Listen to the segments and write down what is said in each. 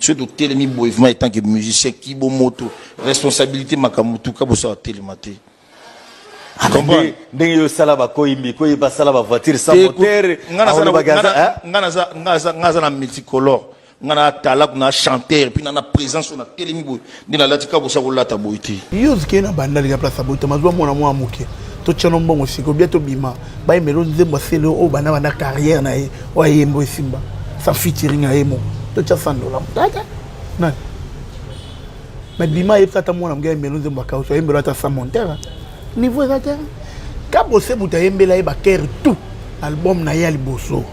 Soki totelemi boye vraiment etant que musicien kibomoto responsabilité makambo tuka bosala telema te. Comprendre? Ndenge yo sala ba koyimbi koyi ba sala ba voiture sans moteur. Nga naza nga naza na multicolore. Nga na talaku na chanteur puis na na présence na telemi boye nde nalati kaka bosa kolata boye te. Yo ozike na bandali ya place abotama zwa mwana mwa moke totyano mbongo siko bia tobima bayembelo nzembo asele oyo banda banda carrière na ye oyo ayembo esimba sans featuring ya ye moko totya 100 dola tata nani mais bima ayebisa ata mwana moke ayembelo nzembo akauso ayembelo ata sans monteur niveau eza te kabose moto ayembela ye bakere tout album na ye ya liboso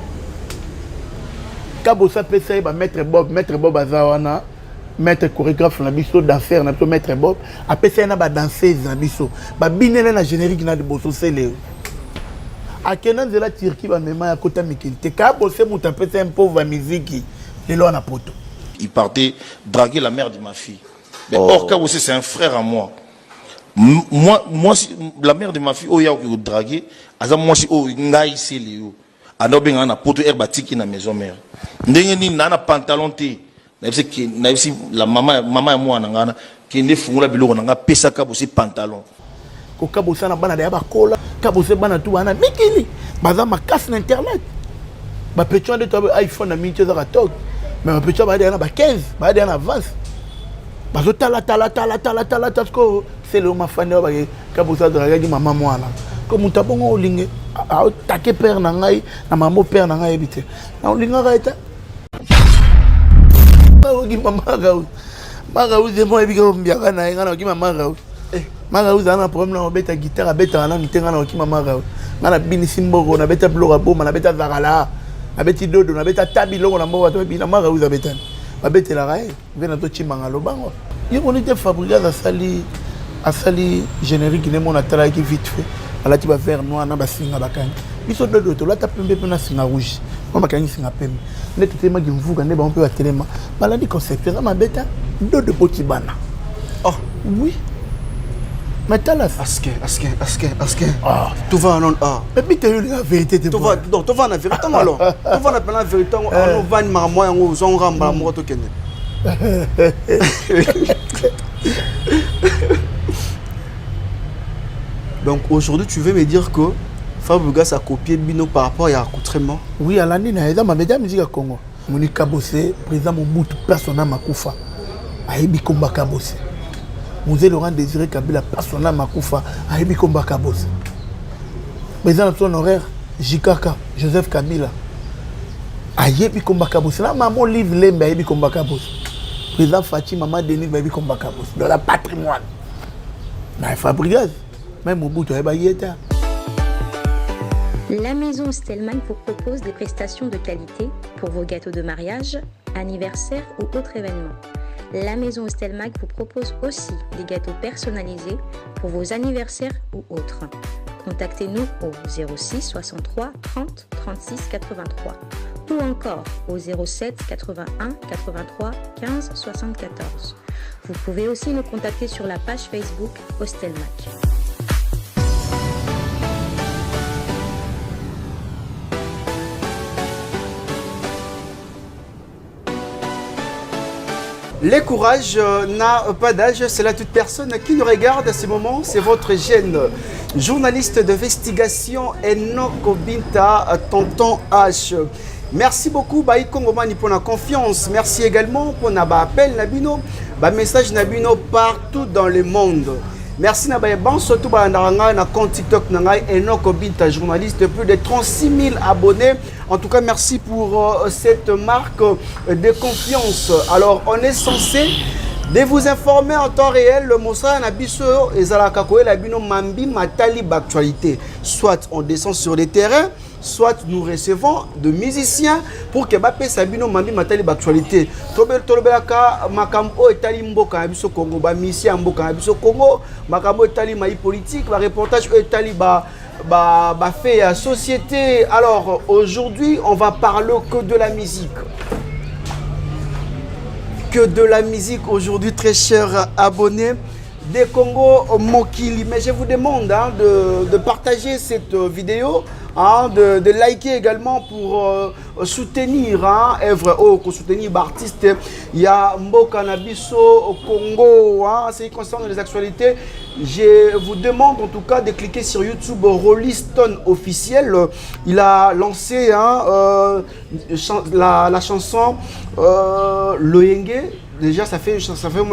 kabose apesa ye bamaître bob maître bob aza wana maître chorégraphe na biso danseur na biso maître bob apesa ye na badanseuse na biso babinela na générique na liboso seleo akenda nzela turquie bamema ya kota mikili te kabose moto apesa ye mpova miziki lelo wana poto. Il partait draguer la mère de ma fille. Mais oh. Or Kabose c'est un frère à moi. Moi, moi la mère de ma fille oyo ya draguer aza mwasi oyo ngai seleo anda obengaka na poto air batiki na maison mère ndenge nini naa na pantalon te nayebisi la mama mama ya mwana ngai kende fungola biloko na ngai pesa Kabose pantalon. Kokabosa na bana daya bakola Kabose bana tu bana mikili baza makasi na internet bapetio nde to iphone na mingi ezaka tok mais bapetio baya na ba 15 baya na avance bazotala tala tala tala tala tala sikoyo sele mafandi oyo bake Kabose azalakaki mama mwana ko moto abongo olinge aotake père na ngai na mama père na ngai ayebi te na olingaka ye te okima maraus maraus ye mo ayebi kaka mbiaka na ye ngai na okima maraus maraus aza na problème na obeta guitare abetaka nanu te ngai na okima maraus ngai nabinisi mboko nabeta biloko ya boma nabeta zakala nabeti dodo nabeta ta biloko na mboko bato babina maraus abetani babetelaka ye mpe nazocimanga lobango ye moni te fabrigaz asali asali générique nde mona atalaki vite fait alati ba vert noir na basinga bakangi biso dodo tolata pembe mpe na singa rouge mpo bakangi singa pembe nde totelemaki mvuka nde bango mpe batelema balandi concept eza mabe te dodo poti bana. Oh oui mais tala aske aske aske aske ah tout va non ah mais bite yo la vérité te tout va donc tout va na vérité alors tout va na pena vérité ngo ano vani makambo yango ozonga mbala moko tokende. Donc aujourd'hui tu veux me dire que Fabregas a copié Bino par rapport à accoutrement? Oui, alandi na eza mabe ya musique ya Congo. Moni Kabose président Mobutu place on a makufa ayebi komba Kabose. Mzee Laurent Désiré Kabila place on a makufa ayebi komba Kabose. Président na biso honoraire JKK Joseph Kabila ayebi komba Kabose na maman Olive Lembe ayebi komba Kabose. Président Fatshi maman Denise bayebi komba Kabose. Dans la patrimoine. Na Fabregas même Mobutu ayebaki ye te. La maison Stelman vous propose des prestations de qualité pour vos gâteaux de mariage, anniversaire ou autres événements. La maison Stelmac vous propose aussi des gâteaux personnalisés pour vos anniversaires ou autres. Contactez-nous au 06 63 30 36 83 ou encore au 07 81 83 15 74. Vous pouvez aussi nous contacter sur la page Facebook Hostelmac. Le courage n'a pas d'âge, c'est là toute personne qui nous regarde à ce moment, c'est votre jeune journaliste d'investigation Enoch Binta, Tonton H. Merci beaucoup Bayi Kongomani pour la confiance. Merci également pour na ba appel na bino, ba message na bino partout dans le monde. Merci na baye ban surtout ba na na compte TikTok na ngai Enoch Binta journaliste plus de 36 000 abonnés. En tout cas, merci pour cette marque de confiance. Alors, on est censé de vous informer en temps réel. Le mosala na biso ezalaka koyela bino mambi matali d'actualité. Soit on descend sur le terrain, soit nous recevons de musiciens pour que bapesa bino mambi matali d'actualité. Tolobelaka makambo oyo etali mboka na biso Congo, ba musiciens ya mboka na biso Congo, makambo oyo etali mayi politique, ba reportage oyo etali ba fait ya société. Alors aujourd'hui, on va parler que de la musique. Que de la musique aujourd'hui, très chers abonnés des Congo Mokili. Mais je vous demande, hein, de partager cette vidéo, hein, de liker également pour soutenir, hein, œuvre oyo, soutenir artiste ya mboka na biso au Congo, hein. Ce qui concerne les actualités, je vous demande en tout cas de cliquer sur YouTube Rolly Stone officiel. Il a lancé, hein, la chanson Loyenge. Déjà, ça fait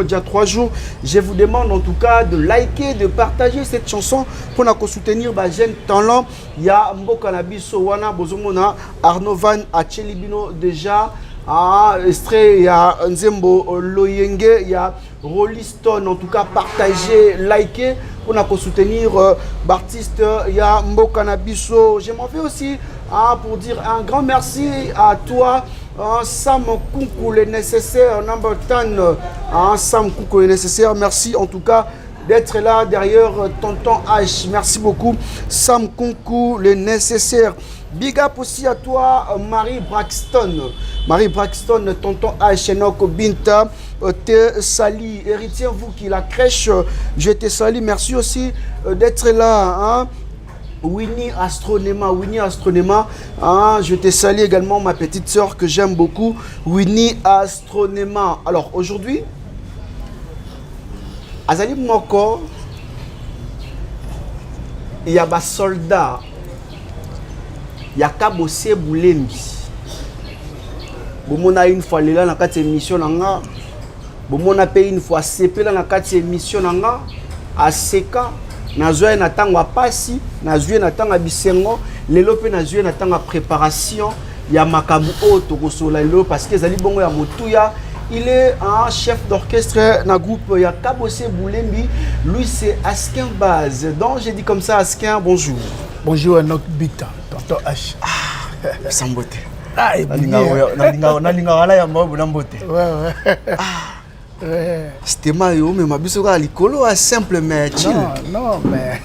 déjà 3 jours. Je vous demande en tout cas de liker, de partager cette chanson pour nous soutenir ba jeune talent. Il y a mboka na biso wana bozomona Arnaud Van atieli bino déjà. Ah, extrait, il y a nzembo Loyenge, il y a Rolly Stone. En tout cas, partagez, likez pour nous soutenir l'artiste. Il y a mboka na biso. Je m'en vais aussi, hein, pour dire un grand merci à toi, hein, Sam Kunku, le nécessaire, number 10, hein, Sam Kunku, le nécessaire. Merci en tout cas d'être là derrière Tonton H. Merci beaucoup, Sam Kunku, le nécessaire. Big up aussi à toi, Marie Braxton. Marie Braxton, Tonton H, Enoch Binta, te salue. Héritier, vous qui la crèche, je te salue. Merci aussi d'être là. Hein. Winnie Astronema, Winnie Astronema, hein, je te salue également, ma petite sœur que j'aime beaucoup, Winnie Astronema. Alors aujourd'hui, azali moko ya basoldat ya Kabose Bulembi. Bomona une fois lela na kati ya émission na nga, bomona mpe une fois asepela na kati ya émission na nga, aseka. Nazwa ye na ntango ya pasi, nazwi ye na ntango ya bisengo, lelo mpe nazwi ye na ntango ya préparation ya makambo oyo tokosola lelo, parce que ezali bongo ya motuya. Il est un chef d'orchestre na groupe ya Kabose Bulembi. Lui, c'est Askin Baz. Donc j'ai dit comme ça, Askin, bonjour. Bonjour Enoch Bita, Tonton H. Sambote. Ah, et Nalingaka wana yamba bona mbote. Ouais. Stema yo omema biso kaka likolo ya simple mais chill. Non, non, mais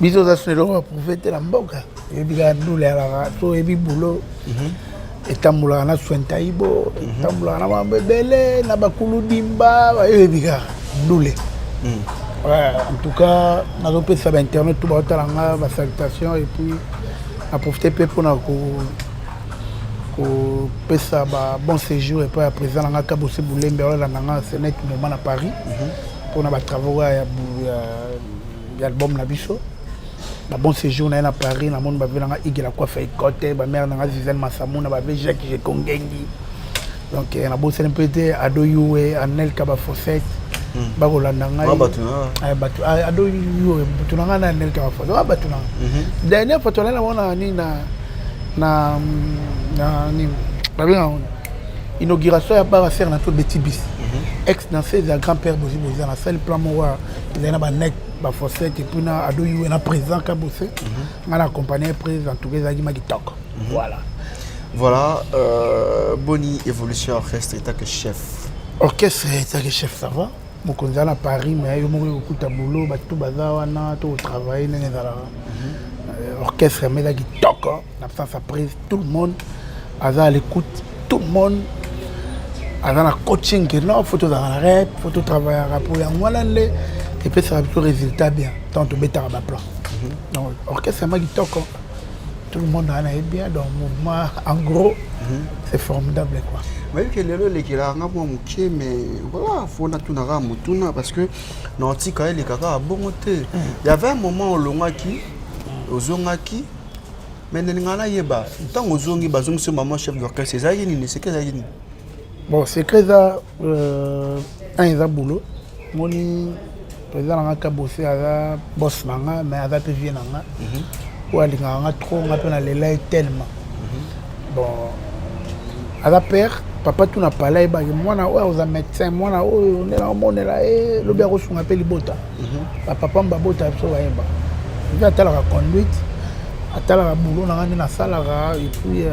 biso oza so eloko approuvé te na mboka. Oyebi kaka ndula yalaka so, oyebi boulot etambolaka na sointaibo, etambolaka na mambo ebele na bakulu dimba, oyebi kaka ndule. Ouais, en tout cas nazopesa bainternet to baotala nga basalutation et puis naprofite mpe mpona kopesa ba bon séjour epai ya président na nga Kabose Bulembe, aolanda nga senet moment na Paris mpona batravaux ya album na biso. Ba bon séjour na ye na Paris. Namoni bave na nga Igela Kwafa Ekote, bamare na nga Zizel Masamuna, bave Jacques Jekongengi. Donc nabosani mpe te Ado Yue, Anel Kabafosete, bakolanda ngai. Bato Ado Yue, bato na ngai na Anel Kabafosete, wa bato na ngai. Dernière fois tolala mona nini na nini babengaka ngo, inauguration ya bar affaire na to beti bis ex danseuse ya grand père Bozi Bozi. Nasali plan moko ezali na banek bafossette et puis na Ado Yue na président Kabose, ngai na accompagné président. En tout cas ezalaki ma kitoko, voilà. Voilà, bonne évolution orchestre étant que chef. Orchestre etaki chef, ça va. Mokonzi aza na Paris, mais yo moko ekokuta boulot, bato baza wana to kotravaille ndenge ezalaka. Orchestre yango eza kitoko na absence ya prise. Tout le monde aza à l'écoute, tout le monde aza na coaching ke non, faut tozalaka na rep, faut totravaillaka po yango wana nde epesaka biso résultat bien ntango tobetaka baplan. Donc orchestre yango kitoko, tout le monde aza na ye bien. Donc mouvement, en gros, c'est formidable quoi. Bayebi ke lelo elekelaka nga mwa moke, mais voilà, faut natunaka motuna parce que na otika elekaka bongo te. Y avait un moment olongwaki, ozongaki, mais nalinga nayeba ntango ozongi, bazongisi mama chef d'orchestre, ezalaki nini? Seke ezalaki nini? Bon, secret eza un, eza boulot. Moni président na nga Kabose aza boss na nga, mais aza mpe vie na nga oyo alingaka nga trop, nga mpe nalela ye tellement. Bon, aza père, papa tuna pala, ayebaki mwana oyo aza médecin, mwana oyo nde naomonela ye lobi akosunga mpe libota. Bapapa babota biso bayeba mpe atalaka conduite, atalaka boulot na nga nde nasalaka. Et puis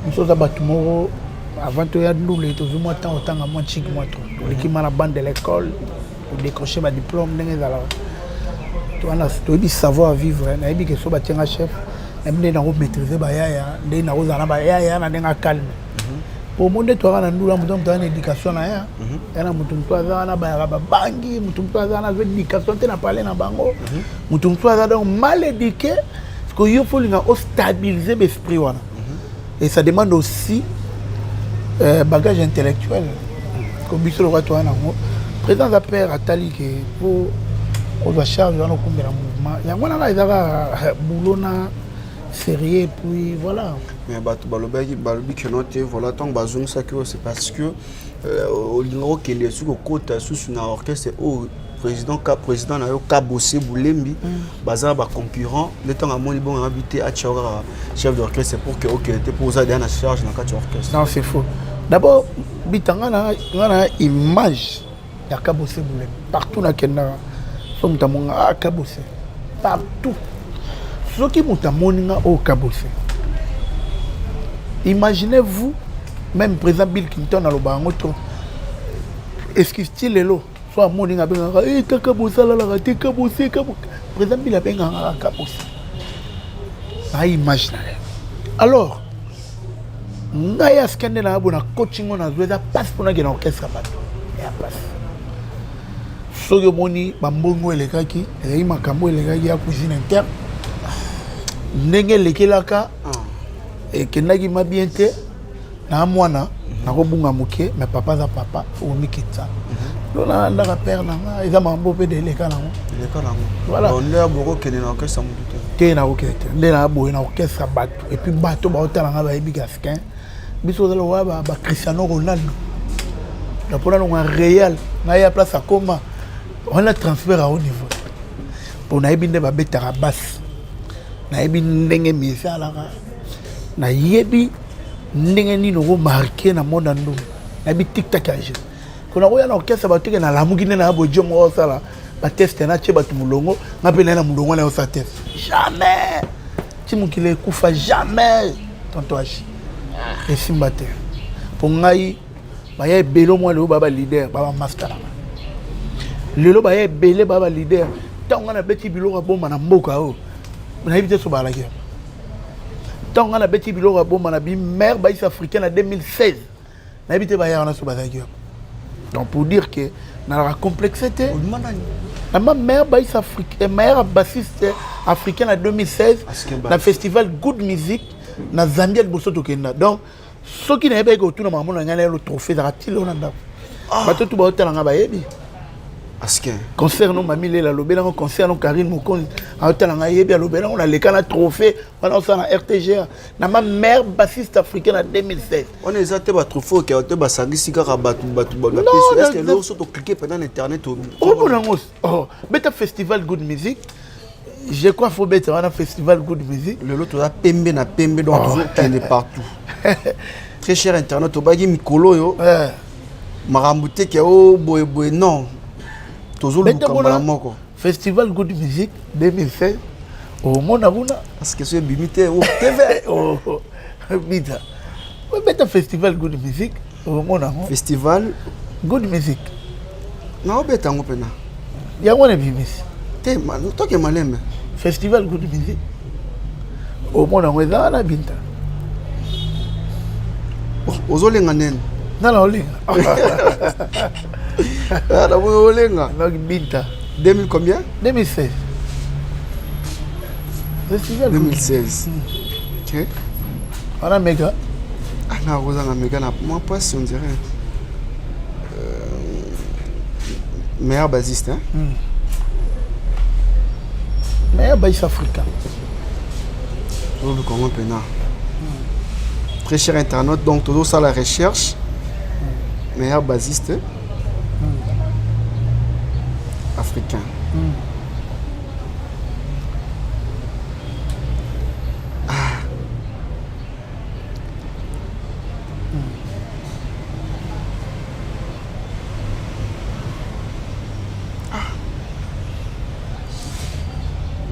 biso oza bato moko, avant toya ndule, tozwi mwa temps otanga mwa chik mwa trop, toleki ma na bande de l'école, todécroche badiplôme ndenge ezalaka wana, toyebi savoir vivre. Nayebi ke so batianga chef, nayebi nde nakomaîtrise bayaya, nde nakozala na bayaya na ndenge acalme po mo nde toyaka na ndula. Moto aza na éducation na ye, ya na moto motu aza wana bayaka babangi, moto motu aza wana azwa éducation te na pale na bango, moto motu aza donc mal éduqué, parce que yo faut olinga ostabilise baesprit wana. Et ça demande aussi bagage intellectuel. Ko biso lokola toza nango, président aza père, atali ke po kozwa charge wana, okumbela mouvement yango wana kaka, eza kaka boulot na sérieux, puis voilà. Mais bato balobaki, balobi keno te, voilà, ntango bazongisaki oyo, c'est parce que olinga okende soki okota susu na orchestre oyo président ka président na yo Kabose Bulembi, baza na baconcurrent nde. Ntango amoni bongo, ayebi te, atia yo kaka chef d'orchestre pour que okende te, mpo oza deya na charge na kati ya orchestre. Non, c'est faux. D'abord, bita nga na image ya Kabose Bulembi partout nakendaka. So moto amonga, ah, Kabose partout. Soki moto amoni nga oyo Kabose, imaginez-vous, même président Bill Clinton aloba yango trop, excuse ti lelo, so amoni nga, abengaka e kaka bosalalaka te Kabose. Président Bill abengaka kaka Kabose na image na ye. Alors ngai asika nde na bona coaching oyo nazwa, eza mpasi mpona akende na orchestre ya bato, ya mpasi. Soki omoni bambongo elekaki, ezalaki makambo elekaki ya cuisine interne, ndenge elekelaka ekendaki ma bien te. Na mwana nakobunga moke, mais papa aza papa, faut komikitisa. Lo nalandaka père na nga, eza makambo mpe de eleka nango. Eleka nango. Voilà. Bon, nde bokokende na orchestre motu te? Te, nakokende te. Nde na boye na orchestre ya bato, et puis bato baotala nga, bayebi Gaskin. Biso ozala lokola baCristiano Ronaldo na mpona nonga Real, ngai ya place akoma wana, transfert à haut niveau, mpo nayebi nde babetaka basi, nayebi ndenge misalaka, nayebi ndenge nini okomarquer na monde ya ndungu, nayebi tic-tac ya jeu. Kona koya na orchestre bato teke nalamuki nde na bojo moko osala batest, natie bato molongo, nga mpe naye na molongo na osala test, jamais. Ti mokili ekufa, jamais, tonto Ashi, esimba te. Mpo ngai baya ebele mwa lelo baya baleader, baya bamaster nanga lelo, baya ebele, baya baleader. Ntango ngai nabeti biloko ya bomba na mboka oyo, nayebi te so balaki yango. Ntango ngai nabeti biloko ya bomba na bimeilleur bassiste africain na 2016, nayebi te baya wana so bazalaki yango. Donc pour dire que nalaka complexe te. Obima nani? Nama meilleur bassiste africain, meilleur bassiste africain na 2016 Askin na festival Good Music na Zambia, liboso tokenda. Donc soki nayebaki kotuna makambo na ngai, nayelo trophée ezalaka ti lelo na ndako, bato tu baotala nga bayebi. Askin. Concert no Mami Lela alobelango, concert no Karine Mokonzi aotala ngai yebi, alobelango, naleka na trophée wana osala na RTGA na ma meilleur bassiste africain na 2016. Wana eza te batrophée oyo te, basangisi kaka bato Non, bapesi. Est ce que non, lelo so tocliquer mpena na internet? Omona yango, oh, beta festival Good Music, je crois faut beta wana festival Good Music. Lelo toza pembe na pembe, donc tozokende partout. Très cher internet, tobaki mikolo oyo makambo te ke o boyeboye, non, tozoluka Beta mbala moko. Festival Good Music 2016, omona kuna. Parce que so ebimi te o TV. Oh, bita beta festival Good Music, omona yango. Festival Good Music. Naobeta yango mpena. Yango wana ebimisi. Te, toke malembe. Festival Good Music, omona yango, eza wana, Binta. Oh, ozolenga nene. Nga na olinga. Ah, namoni olenga. Donc Binta. 2000 combien? 2016, festival Good 2016, ok. Wana mega. Ah, na kozanga mega na mwa mpasi, on dirait meilleur bassiste, hein? Meilleur bassiste africain. Tozoluka yango mpena. Très cher internaute, donc tozosala recherche, meilleur bassiste africain. Ah.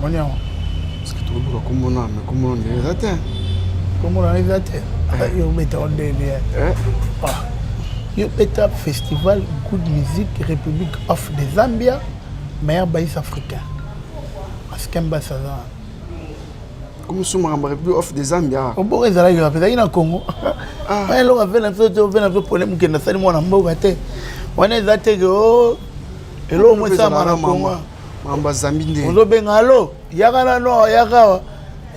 Moni yango. Parce que tokoluka kombo na me kombo na ndenge eza te. Komona eza te, yo beta ngo ndenge. Eh? Ah. Yo beta festival Good Music, République of the Zambia, meilleur bassiste africain, Askin Bass aza. Komi so makambo ya République of the Zambia. Obongo ezalaki wapi? Ezalaki na Congo. Wana eloko ave na biso te, ove na biso problème, okende asali mwana mboka te. Wana eza te ke o eloko mo esalama na Congo. Makambo ya Zambie nde. Ozobenga alo, yaka nano, yaka awa,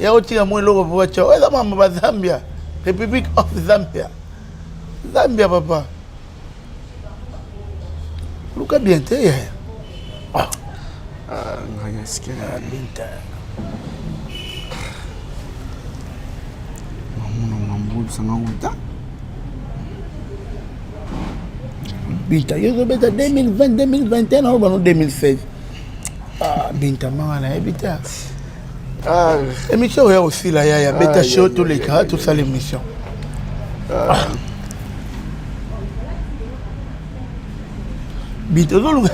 ya kotika mwa eloko po batya oyo eza makambo bazambia. République of Zambia. Zambia papa. Luka bien te yaya. Ah. Ah, ngai eske Ah, Binta. Mamona mambo oyebisanga wuta. Binta yo ozobeta 2020 2021 na bano 2016. Ah, Binta manga nayebi te. Ah, Émission oya kosila yaya beta Ah, show ya, ya, toleka ya, ya. tosala émission. Ah. Binta ozoluka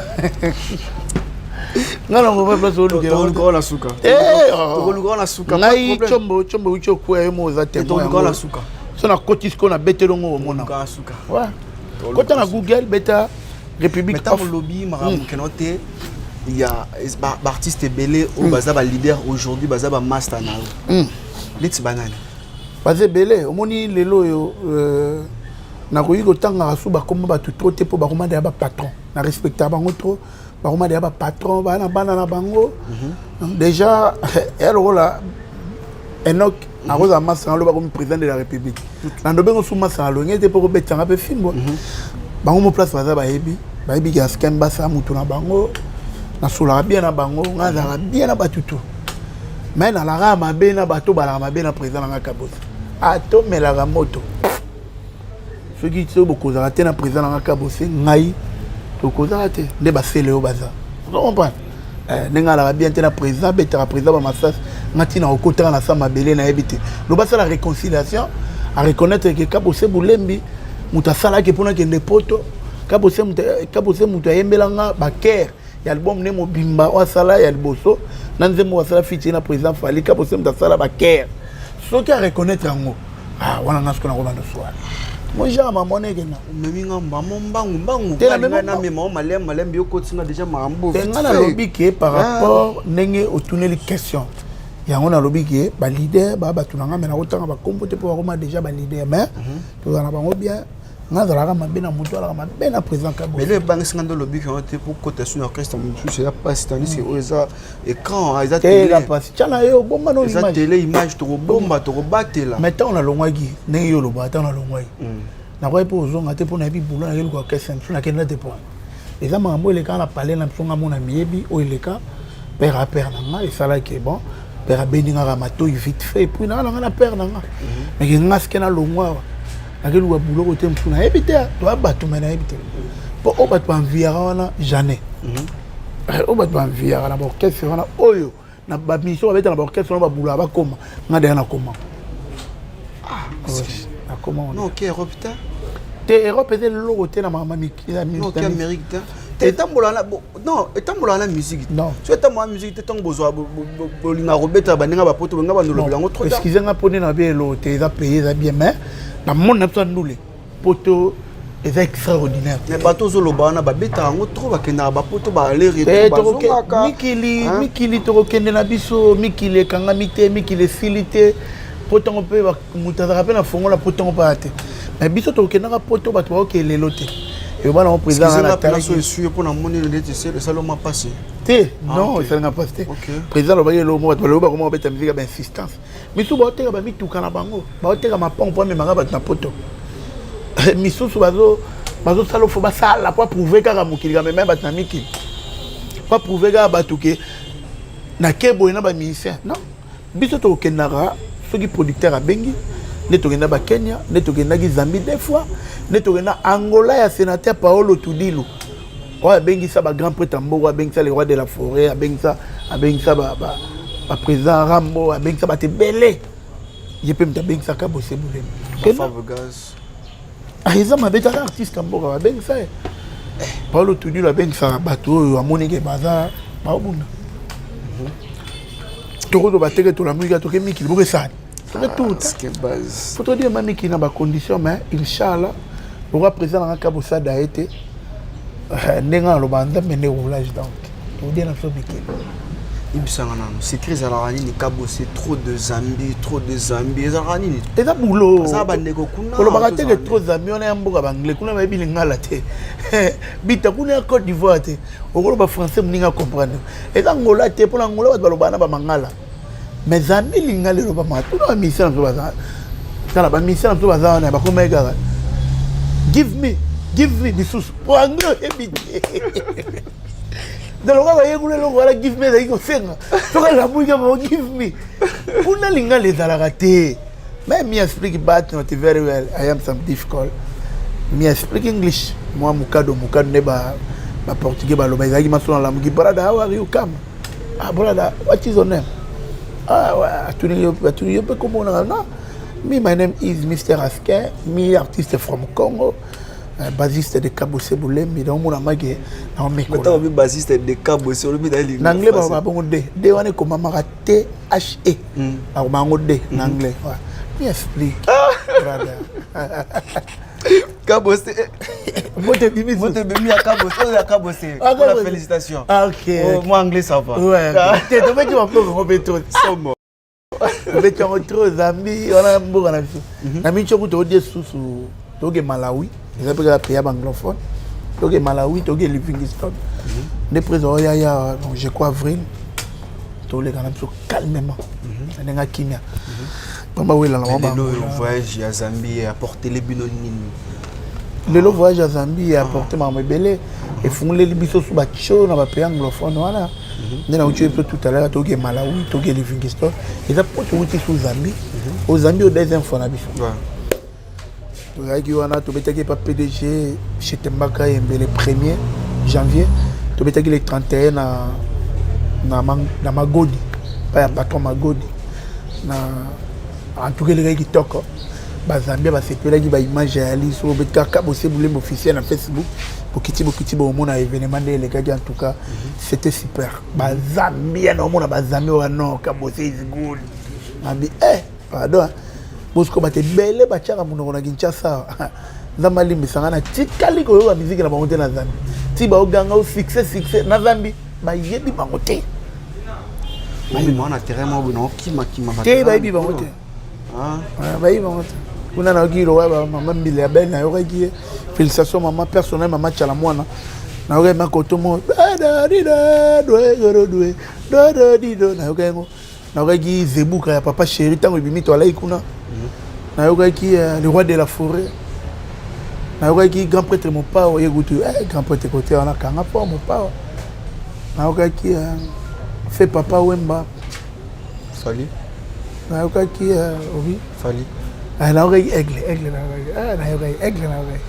nga na ngoma place olukela tokoluka na suka. Eh, oh. Tokoluka na suka. Ngai tshombo tshombo uti okwea yo mo oza témoin Tokoluka yango. na suka. So nakoti sikoyo nabeteli ngo omona. Tokoluka na suka. Ouais. Kota na Google beta République Mais ntango of olobi makambo keno te ya baartiste ebele oyo baza baleader aujourd'hui, baza bamaster na yo neti banani? Baza ebele. Omoni lelo oyo nakoki kotangaka su bakoma bato trop te mpo bakoma deya bapatron. Na respecta bango trop, bakoma deya bapatron, baa na bana na bango. Donc déjà eya lokola Enoch akozala masanga alo bakomi président de la République na ndobengo su masanga alongi ete mpo kobetanga mpe fimbo. Bango mo place baza, bayebi, bayebi ke askem basala motu na bango. Nasolaka bien na bango, ngai azalaka bien na bato tout, mais nalaka mabe na bato balaka mabe na président nanga Kabosi. Atomelaka moto soki soki bokozala te na président nanga Kabose, ngai tokozala te nde basele oyo baza. Ozo comprendre? Ndenge alaka bien te na président, abetaka président bamasasi. Nga ntina okotaka na sa mabele nayebi te. Loba asala réconciliation, areconnaître ke Kabose Bulembi moto asalaki mpona kende poto. Kabose Kabose moto ayembelanga bakere ya album ne mobimba oyo asala ya liboso na nzembo oyo asala feat na président Fally. Kabose moto asala bakere. Soki areconnaître yango, ah, wana nga sikoyo nakobanda swala mo genre mamona ekenda. Omemi nga mbamo mbangu mbangu. Te, namemi ngai namema o malembe malembe, yo kotinga déjà makambo. Te, nga nalobi ke par rapport ndenge otuneli question yango, nalobi ke baleader baa bato na nga, me nakotanga bakombo te mpo bakoma déjà baleader, mais tozala na bango bien. Nga azalaka mabe na moto alaka mabe na président Kabo. Mais lelo ebangisi nga nde olobi kango te po kota su na orchestre mosusu eza mpasi, tandis que oyo eza écran, eza te télé. Eza mpasi, tia na yo obomba no Eza image. Télé image, tokobomba, tokobatela. Mais ntango nalongwaki, ndenge yo olobaka, ntango nalongwaki nakoki mpo ozonga te mpo nayebi bulo nayebi luka orchestre mosusu nakenda te. Point eza makambo oyo elekaka na palais na biso. Nga mona miyebi oyo eleka père a père na nga esalaki bon. Père abendi ngaka matoi vite fait et puis nanga na nga na père na nga. Mais ke nga sike nalongwa awa, nakeluka buloko te mosusu nayebi te. Toya bato me nayebi te mpo oyo bato banviaka wana jamais. Oyo bato banviaka na baorchestre wana, oyo na bamission babeta na baorchestre wana, babulaka bakoma nga deya nakoma. Nakoma wana. Non, ok, Europe te. Te, Europe eza eloko te na makambo ya Non, ok, Amérique te. Te, etambola na non, etambola na musique. Non. So etambola na musique te, ntango bozwa bolingaka kobeta baninga bapoto, bolinga bandolobela yango trop tard. Excuse nga mpo nde na bi eloko te. Eza pays, eza bien, mais na monde na biso ya ndule poto eza extraordinaire te. Mais bato ozoloba wana babetaka yango trop, bakendaka bapoto, baaller Eh, retour, bazongaka. Mikili Hein? mikili tokokende na biso, mikili ekangami te, mikili esili te. Po ntango mpe moto azalaka mpe na fongola po ntango mpe aya te, mais biso tokokendaka poto, bato bakokende lelo te. Eyoba nango président Excusez nga nga mpena so natalaki esui mpo na moni neti esaloma mpasi. Te, non, ok. esalinga mpasi te. Président alobaki eloko moko, bato balobi bakoma kobeta misika ya bainsistance. Misusu baoteka bamituka na bango, baoteka mapango mpo amemaka bato na poto. Misusu bazosala ofo basala po aprouve kaka mokili kamema bato na mikili, po aprouve kaka bato ke nake boye na bamusicien. Non, biso tokokendaka soki producteur abengi. Nde tokenda bakenya, nde tokendaki Zambie deux fois, nde tokenda Angola ya sénateur Paolo Tudilu oyo abengisa bagrand prêtre ya mboka, abengisa le roi de la forêt, abengisa baprésident Rambo, abengisa bato ebele. Ye mpe moto abengisaka Bose Bulemi. Fabregas. Ah, eza mabe tala artiste ya mboka babengisa ye. Paolo Tudilu abengisaka bato oyo amonike baza baobunda. Tokozoba teke tolamuki toke mikili boko esani toke tuta. Ce que base. Faut todima mikili na bacondition, mais inchallah lokwa président nanga kabosada ye te. Ndenge aloba Nzambe nde roulage, donc todie na biso mikili. Yebisanga nano, secret ezalaka nini? Kabose trop de Zambie, trop de Zambie, ezalaka nini? Eza boulot. Aza bandeko kuna. Kolobaka te ke tozala trop Zambie wana ya mboka baanglais kuna bayebi lingala te. Bita kuna ya Côte d'Ivoire te, okoloba français moninga comprendre. Eza Ngola te, mpona Ngola bato balobaka na bamangala, mais Zambie lingala elobamaka tuna. Bamisien na biso baza Tala bamusicien na biso baza wana, bakomaki kaka "give me, give me" lisusu, po anglais oyebi te. Donc lokola bayekula eloko wana, "give me" ezalaki kosenga, soki alamuki kaka "give me". Kuna lingala ezalaka te. Mais me, I speak, but not very well. I am some difficult. Me, I speak English. Moi, mukado mukado nde ba ba portugais baloba ezalaki maso. Nalamuki: "Brother, how are you? Come." "Ah, brother, what is your name?" "Ah ouais." Atuni yo, atuni yo mpe komona: "Non, me, my name is Mr Askin, me artiste from Congo, bassiste de Kabose Bulembi." Donc omona make naomekola. Ntango obi bassiste de Kabose, olobi na Na anglais baloba bongo d d wana ekomamaka t h e, bakoma yango d na anglais. Ouais. Me explique, brother. Kabose. Mbote ebimi. Mbote ebimi ya Kabose, oyo ya Kabose. Ah, pour la Kabose. Félicitation. Ah, ok. Oh, moi, anglais, ça va. Ouais, te, tobeti maboko ngo mpe trop. Somo. Tobeti yango trop. Zambi wana mboka na biso na mingi soki toodie susu, toke Malawi, eza mpe kaka pays ya baanglophone. Toke Malawi, toke Livingstone nde président oyaya. Donc je crois avril toleka na biso calmement, na ndenge akimia pamba welana. Lelo oyo, voyage ya Zambie apportele bino nini? Lelo voyage ya Zambie apporte makambo ebele. Efungoleli biso su batio na bapays anglophone wana nde nauti biso tout à l'heure. Toke Malawi, toke Livingstone, eza mpo towuti su Zambie. O Zambie o deuxième fois na biso tozalaki wana, tobetaki epa PDG Chetembaka Yembe le 1er janvier, tobetaki le 31 na Magodi pa ya patron Magodi na. En tout cas elekaki kitoko, bazambia basepelaki. Baimage ya liso, obeti kaka Bose Bulembe officiel na Facebook, bokiti bokiti, bomona événement nde elekaki. En tout cas c'était super. Bazambia na omona bazambia oyo: "Non, Kabose is good." Abi eh, pardon, bosiko bato ebele batiaka monoko na Kinshasa. Nzambe alimbisanga, na tikali koyoka miziki na bango te na Zambi. Ti baoganga o succès, succès na Zambi, bayebi bango te. Obima na terrain moko boye na okimakima. Te, bayebi bango te, bayebi bango te. Kuna nayoki lokola bamama mbila ya bele, nayokaki ye. Félicitation mama personnel, mama Tiala mwana. Nayokaki makoto mo dododido, nayokaki yango. Nayokaki Zebuka ya Papa Chéri ntango ebimi, toalaki kuna. Nayokaki le roi de la forêt, nayokaki grand prêtre Mopao ye kutu, grand prêtre kote wana kanga mpo Mopao. Nayokaki fe Papa Wemba. Fali. Nayokaki obi. Fali. Nayokaki Aigle, Aigle nayokaki, nayokaki Aigle, nayokaki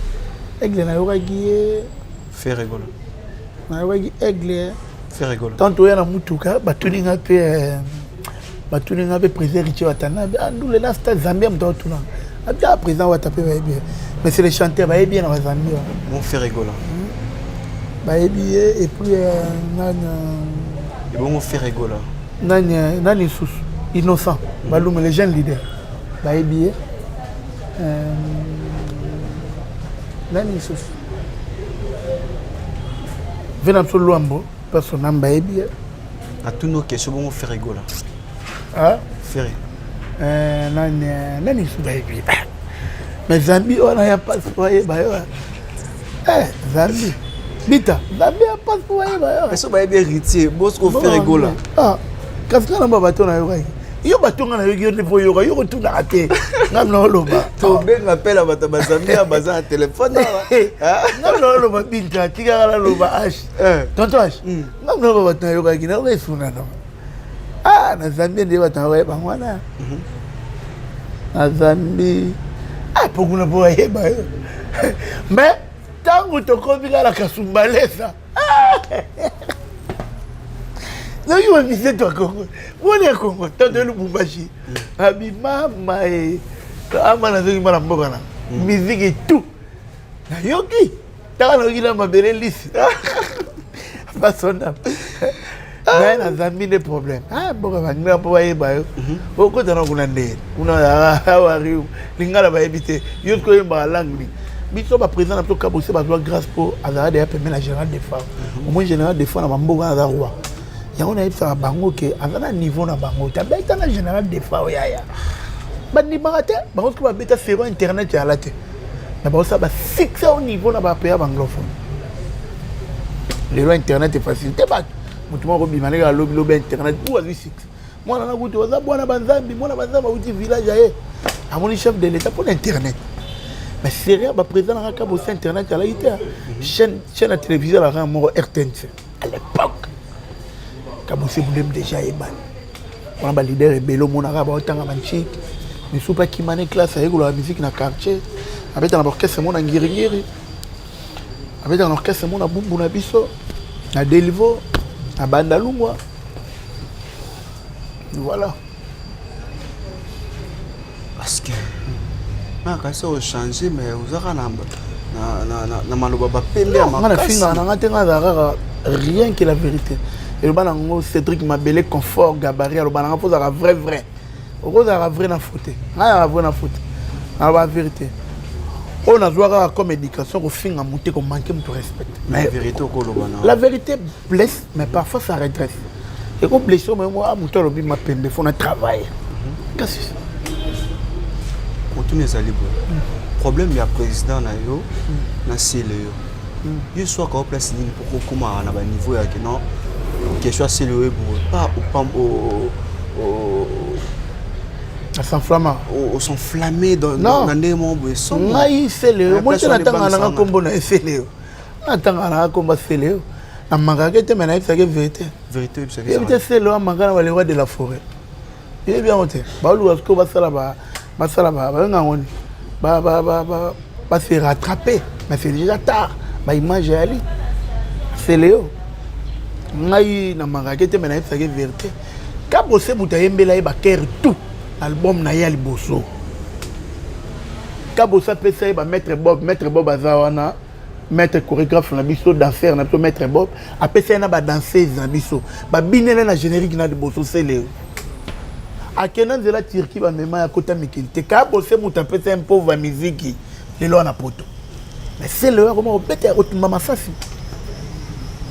Aigle, nayokaki ye. Ferre Gola. Nayokaki Aigle. Ferre Gola. Tant toya na mutuka, batuni nga mpe, batuni nga mpe président Héritier Watanabe andule na stade Zambia. Moto aotuna abi: "Ah, président Wata mpe bayebi ye." Mais c'est le chanteur, bayebi ye na bazambia. Bon, Ferre Gola. Bayebi ye. Et puis nani? Ebongo Ferre Gola? Nani, nani lisusu? Innocent Balume, le jeune leader, bayebi ye. Nani lisusu? Ve na biso Lwambo personnam, bayebi ye. Natuni question: bongo Ferre Gola? Ah? Ferre. Nani, nani lisusu bayebi ye? Mais Zambi wana ya mpasi po bayeba yo. Zambi bita, Zambi ya mpasi po bayeba yo. So bayebi Héritier, bosco Ferre Gola? Ah, kasi nga na ba bato nayokaki yo, bato nga nayoki yo nde po yoka yo, kotunaka te, nga na oloba. Tobenga mpe na bato bazambia baza na telefone. Nga na oloba, Binta, tikaka naloba. H, tonton H, nga na oloba bato nayokaki, nayoka esuna no. Ah, na Zambie nde bato nayoka bango wana na Zambie. Ah, po kuna mpo bayeba yo. Mais ntango tokomi kaka na Kasumbalesa, noki bamiseto ya Kongo, moni ya Kongo, tanto Lubumbashi abi mama e ama, nazoki mwana mboka na musique tout nayoki. Taka nayoki na mabele lisi basonda naye na Zambi nde problème. Ah, mboka bangila mpo bayeba yo, okota na kuna nde kuna awari lingala bayebi te. Yo soki oyembaka langue nini? Biso baprésident na biso Kabose bazwa grâce mpo azalaka deya pembe na général Defao. Omoi général Defao na bamboka aza roi. Yango nayebisaka bango ke aza na niveau na bango te. Abeta na général Defao, yaya, bandimaka te. Bango soki babeta sero, internet eyala te, mais baosala basuccès au niveau na bapays baanglophone. Lelo internet efacilité bato. Motu moko obima ndenge alobi lobi internet po azwi succès. Mwana na kutu aza bwana banzambi, mwana banzambi awuti village aye. Amoni chef de l'État pour l'internet. Mais sérieux, ba président na Kabose internet alaki te. Chaîne ya télévision alaka moko RTNC à l'époque. Kabose Bulem déjà ebani. Wana ba leader ebele omonaka baotanga banchik misusu mpe akima ne classe, ayekolaka musique na quartier, abeta na baorchestre mo na Ngiringiri, abetaka na orchestre mo na Bumbu na biso, na Delivo, na Bandalungwa, voilà. Parce que nakasi ochange, mais ozaka na maloba bapembe ya Nga makasi. Nafingaka na nga te. Nga azala kaka rien que la vérité. Eloba nango Cédric Mabele, Confort Gabari, aloba nanga mpo ozalaka vrai vrai, okozalaka vrai na faux te. Ngai azalaka vrai na faux te, naloba vérité. Oyo nazwa kaka comme éducation, kofinga motu te, komanquer motu respect. Mais vérité okoloba na La vérité blesse, mais parfois ça redresse. Ekoblesse oyo mo moto alobi mapembe, fo na travail kasi. Motuna ezali boye: problème ya président na yo na Sele, yo yo swaka o place nini mpo kokomaka na baniveau yake? Non, question ya Sele oyo eboye pas As'enflammer. Os'enflammer. Non. Na ndenge moko boye somo. Ngai Sele oyo moi te, Place wana natangaka nanga ebangisa. Nkombo na ye Sele oyo, natangaka nanga nkombo ya Sele oyo, namakaka te, me nayebisaki vérité. Vérité oyebisaki? Yebi te, Sele oyo amaka na bale roi de la forêt, yebi yango te. Baoluka sikoyo basala babenga yango nini, base rattraper, mais c'est déjà tard. Baimage eyali Sele oyo, ngai namakaki te, me nayebisaki vérité. Kabose moto ayembela ye bakere tout album na ye ya liboso. Kabose apesa ye bamaître Bob. Maître Bob aza wana, maître chorégraphe na biso, danseur na biso. Maître Bob apesa ye na badanseuse na biso, babinele na générique na liboso. Sele oyo akenda nzela Turquie, bamema ya kota mikili te. Kabose moto apesa ye mpova ya miziki lelo wana poto. Mais Sele oyo akoma kobeta ya kotumba masasi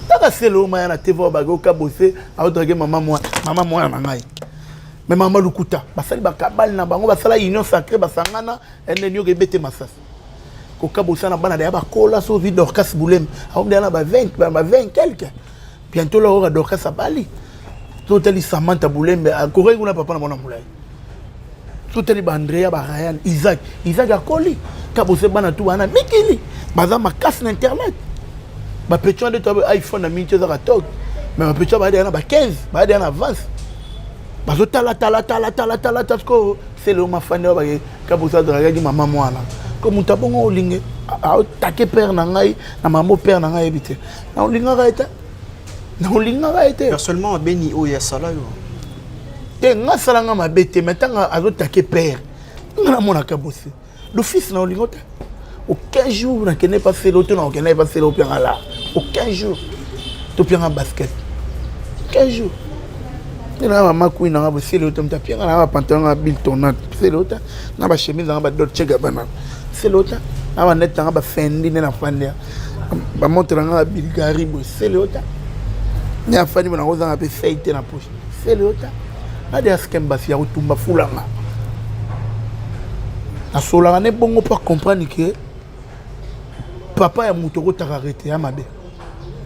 kaka. Sele oyo maya na tv oyo bake okabose aodrake mama mwana, mama mwana na ngai. Me mama lukuta, basali bakabali na bango, basala union sacrée, basangana ende nioka ebete masasi. Kokabosa na bana deya bakola. So ozwi Dorcas Bulem, akomi deya na ba 20, ba 20 quelque. Bientôt la oyoka Dorcas abali. So otali Samantha Bulembe, akokaki kuna papa na mwana molai. So otali baAndrea, baRayan, Isaac, Isaac akoli. Kabose bana tu bana mikili baza makasi na internet. Bapetits wana nde to iPhone na miniti ezaka tok, mais bapetits wana baya deya na ba 15, baya deya na avance, bazotala tala tala tala tala tala. Sikoyo Sele oyo mafandi oyo bake Kabose azalakaki mama mwana ko moto abongo olinge aotake père na ngai na mama père na ngai, yebi te, na olingaka ye te, na olingaka ye te. Personnellement abeni oyo asala yo? Te, nga asalanga mabe te, mais ntango azotake père nga, namonaka Bose l'office na olingo te. Aucun jour nakende pa Sele to na okende pa Sele opianga la, aucun jour topianga basket, aucun jour te. Na mama kui nanga bosele te, moto apianga na bapantalon nga bill tournante Sele te, na bachemise nanga baDolce Gabbana Sele te, na banete nanga baFendi nde nafandi, bamontre nanga baBulgari boye Sele te, nde afandi bo nango ozanga mpe fei te na poche Sele te. Nade askem basi ya kotumba fulanga, nasolaka ne bongo mpo acomprendre ke papa ya moto okotaka rete ya mabe.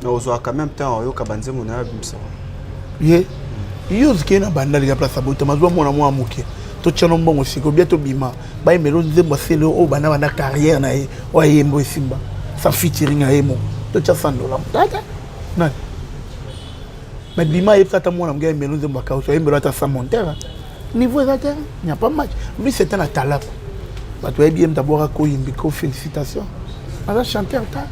Na ozwaka même temps oyoka banzembo na yo abimisaka? Ye yo ozikei na Bandali ya place abotama, azwa mwana mwa moke, totiano mbongo sikoyo bia tobima, bayembela nzembo asele oyo banda banda carrière na ye, oyo ayembo esimba sans featuring ya ye moko, totya 100 $. Tata nani mais bima ayebisa ata mwana moke ayembela nzembo akauso, ayembela ata sans monteur, niveau eza te, n'y a pas match. Lui, c'est un atalaku, bato bayebi ye, moto abwaka koyimbi ko félicitation, aza chanteur ta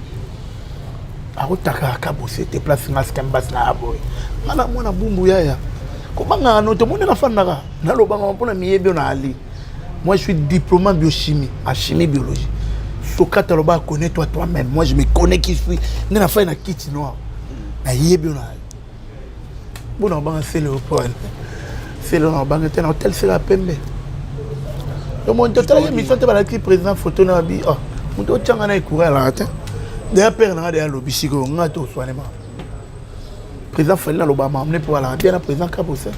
akotakaka Kabose te. Place nga sika mbasi na aboye, nga na mwana Bumbu yaya kobangaka no tomoni nafandaka nalobanga mpona miyebi oyo na ali. Moi, je suis diplômé en biochimie, en chimie biologie. Socrate aloba: "Connais toi toi-même." Moi, je me connais qui suis. Nde nafai na kiti noir, nayebi oyo na ali bona obanga Sele oyo po Sele oyo na obanga te na hotel Sele ya pembe. Omoni totalaki émission te, balaki président photo na babi. Oh, moto otyanga na ekura alaka te deya père nanga deya alobi sikoyo nga te oswanema président Fali naloba mamne mpo alaka bien na président Kabose.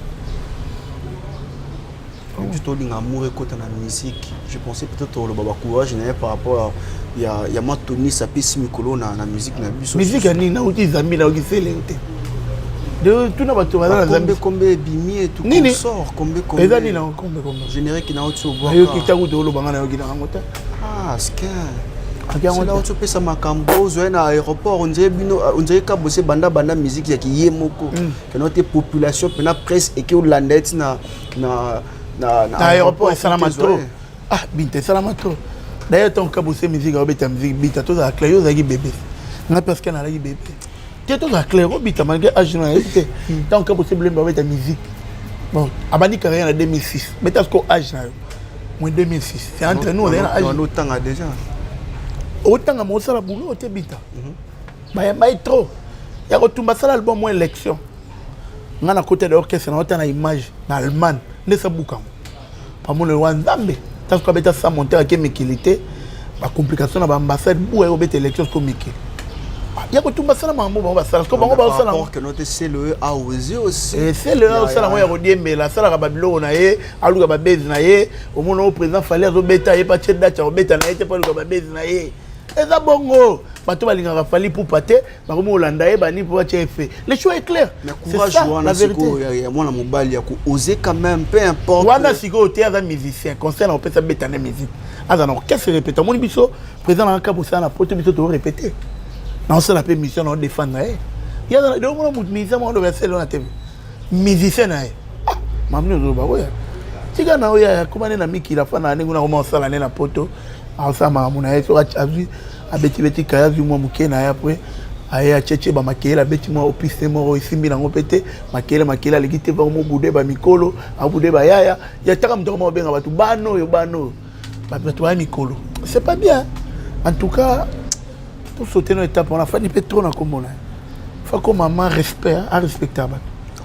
Juste olinga amour ekota na musique, je pensais peut-être oloba bacourage na ye par rapport ya mwa tonis apesi mikolo na musique na biso. Musique ya nini? Nauti Zambi, nayoki Sele te. De tuna bato baza na Zambie. Kombe ebimi et tout. Nini? Sort kombe kombe. Eza nini yango kombe kombe? Générique na oti obwaka. Nayoki ntango tooloba nga nayoki na yango te. Ah, skin. Sela oti opesa makambo ozwa na aéroport ondirait bino ondirait kabose banda banda musique ya kiye moko. Keno te population pena presse eke olanda eti na na na na aéroport esalama trop. Ah Binta esalama trop. D'ailleurs ntango kabose musique aobeta musique Binta tozala clair yo ozalaki bébé. Ngai parce que nalaki bébé. Te tozala clair obita malgré âge na yebi te. Ntango kabose bulembe abeta musique. Bon, abandi carrière na 2006. Beta siko âge na yo. Moins 2006. C'est entre nous, on est na âge. Otanga déjà. Otanga mosala boulot te Binta. Bayamba ye trop. Ya kotumba sala album mo élection. Nga na kota de orchestre na ota na image na Allemagne nde sabuka ngo. Pamona wa Nzambe. Tango abeta sa monter ake mikili te. Ba complication na ba ambassade buwa obeta élection ko mikili. Ya kotumba sala makambo bango basala. Ko bango basala. Que notre CLE a osé aussi. Eh CLE osala ngo ya kodiembela, asalaka ba biloko na ye, aluka ba base na ye, omona o président Fally azobeta ye pa tie date ya kobeta na ye te po aluka ba base na ye. Eza bongo. Bato balingaka Fally Ipupa te, bakomi kolanda ye bani po batia effet. Le choix est clair. Mais courage wana sikoyo ya mwana mobali ya ko oser quand même, peu importe. Wana sikoyo te aza musicien, concert na opesa beta na musique. Aza na orchestre répété. Omoni biso président na kaka bosala na poto biso to répété. Na osala pe mission na défendre ye. Ya na de mona mutu musicien moko loba selo na TV. Musicien na ye. Ah, mamni ozoloba oya. Tika na oya akoma ne na mikila fa na ndenge na koma osala ne na poto. Asala makambo na ye so azwi abetibeti kaya azwi mwa moke na ye apres aye atietie bamakeyele abeti mwa opiste moko esimbi nango mpe te makeyele makeyele aleki te bango mobude bamikolo abude bayaya ya taka moto akoma kobenga bato bana oyo bana oyo bato baya mikolo c'est pas bien. En tout cas tosaute no étape wana afandi mpe trop na kombo na ye fa koma respect arespecta bato.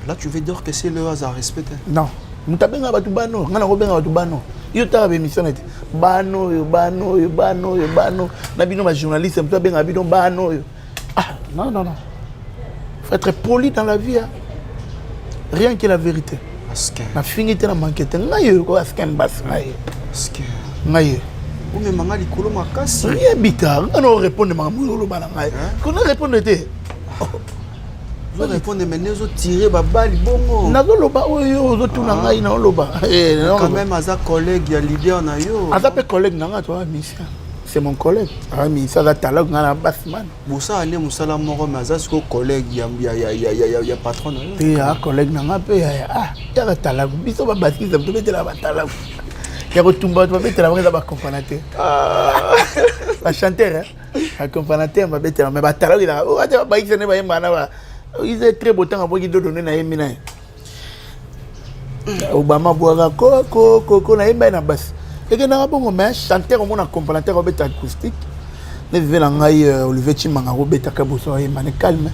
Là tu veux dire que c'est le hasard respect? Non, moto abengaka bato bana oyo ngai nakobenga bato bana oyo yo tala baémission na te bana oyo bana oyo bana oyo bana na bino bajournaliste moto abengaka bino bana oyo. Ah non non non, faut être poli dans la vie hein. Rien que la vérité. Nafingi te na manke te ngai oyo ko askin bas ngai ngai omemanga likolo makasi rien bita ngai na orépondre makambo oyo oloba na ngai kona répondre te. Répondre mais ozotirer babali bongo. Nazoloba oyo ozotuna ngai naoloba. Quand même aza collègue ya leader na yo. Aza mpe collègue na ngai, toza musicien, c'est mon collègue. Aza musicien, aza talak ngai na basman. Bosala nde mosala moko mais aza sikoyo collègue ya patron na yo. Te aza collègue na ngai mpe yaka talaku biso babasikisa tobetela batalaku ya kotumba bato babetela bango eza bacompagna te bachanteur accompagnateur babetela mais batalaku ezaka bayikisa nde bayembaka na ba ize très beau ntango abwaki dodo nde nayembi na ye Obama abwaka kokoko nayemba ye na basi ekendaka bongo. Mais chanteur omona accompagnateur obeta acoustique nde vive na ngai Olivier Chimanga akobetaka boso ayemba ne calme.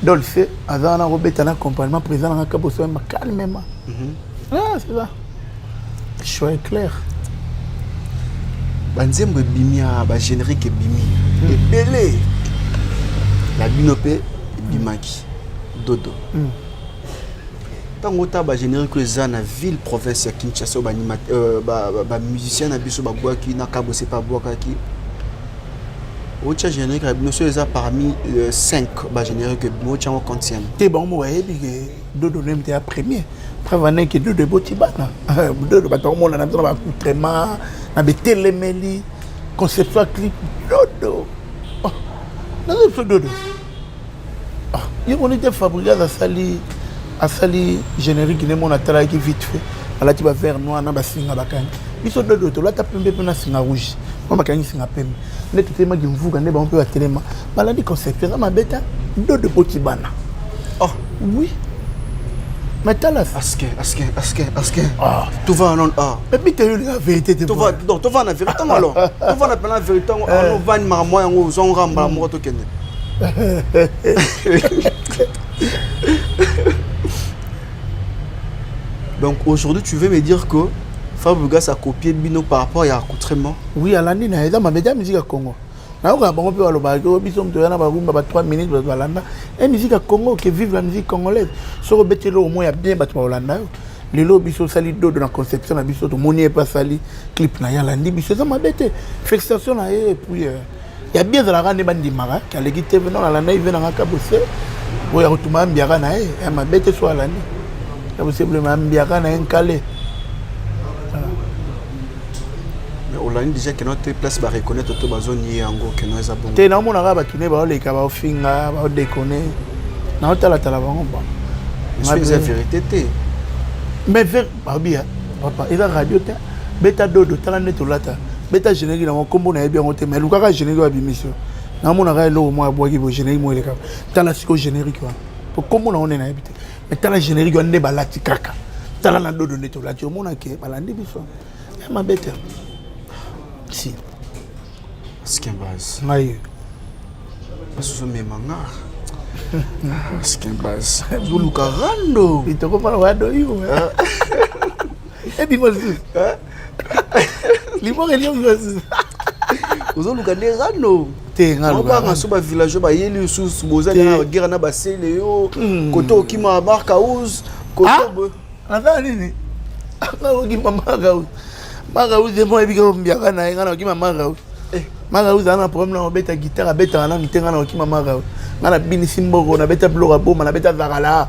Dolce aza wana akobeta na accompagnement président nanga Kaboso ayemba calmement. Ah, c'est ça, le choix est clair. Banzembo ebimi ya bagénérique ebimi ebele na bino mpe ebimaki dodo. Ntango ota bagénérique oyo eza na ville province ya Kinshasa oyo bamusicien na biso babwaki na Kabose mpe abwakaki otya générique na bino so eza parmi 5 bagénérique ebimi otya yango quantième? Te, bango mo bayebi ke dodo nde te ya premier preuve ane ke dodo eboti bana dodo bato bakomona na biso na baaccoutrement na betelemeli conception ya clip dodo naza biso dodo ye moni te. Fabrigas asali asali générique nde mona atalaki vite fait alati bavert noir na basinga bakangi biso dodo tolata pembe mpe na singa rouge mpo bakangi singa pembe nde totelemaki mvuka nde bango mpe batelema balandi conception eza mabe te dodo eboti bana. Oh. Oui, mais tala. Aske aske aske aske. Ah. Tova non ah. Mais bita yo la vérité te. Tova non tova na vérité ngo alors. Tova na pena vérité ngo ano vani makambo yango ozonga mbala moko tokende. Donc aujourd'hui tu veux me dire que Fabregas a copié bino par rapport à accoutrement? Oui, alandi na eza mabe ya musique ya Congo. Nayoka bango mpe balobaka biso moto oya na barumba ba 3 minutes bato balanda e musique ya Congo que vive la musique congolaise. Soki obeti eloko moko ya bien bato bakolanda yo. Lelo biso osali dodo na conception na biso tomoni ye mpe asali clip na ye alandi biso eza mabe te. Félicitation na ye. Et puis ya bien ezalaka nde bandimaka aleki te non alanda ive nanga Kabose. Oyo ya kotuma mbiaka na ye ya mabe te, so alandi Kabose Bulembe ya mbiaka na ye nkale. Mais olandi déjà keno te, place bareconnaître to bazonie yango keno eza bongo? Te, naomona kaka bato ne baoleka, baofinga, baodekone, naotalatala bango bon. Mais eza vérité te. Mais babi papa, eza radio te. Beta dodo, tala nde tolata, beta générique nango, nkombo nayebi yango te, mais lukaka générique oyo abimisi yo. Naomonaka eloko moko abwaki bo générique moko elekaka. Tala sikoyo générique wana, po nkombo nango nde nayebi te, mais tala générique wana nde balati kaka. Tala na dodo nde tolati, omona ke balandi biso ya mabe te si. Skembaz. Ngai. Basozomema nga Skembaz, ozoluka rando. Kitoko mpona wadoyo ebima lisusu liboko eliomi lisusu. Ozoluka nde rando. Te, nga luka. Obanga so bavillageois bayeli lisusu, bozali na guerre na basele yo kote okima Mark House kote. Naza nini? Nga okima Mark House? Mark House mo ayebi kaka mbiaka na ye. Nga na okima Mark House? Mark House aza na problème na kobeta guitare, abetaka nanu te. Nga na okima Mark House? Nga nabinisi mboko, nabeta biloko ya boma, nabeta zakala,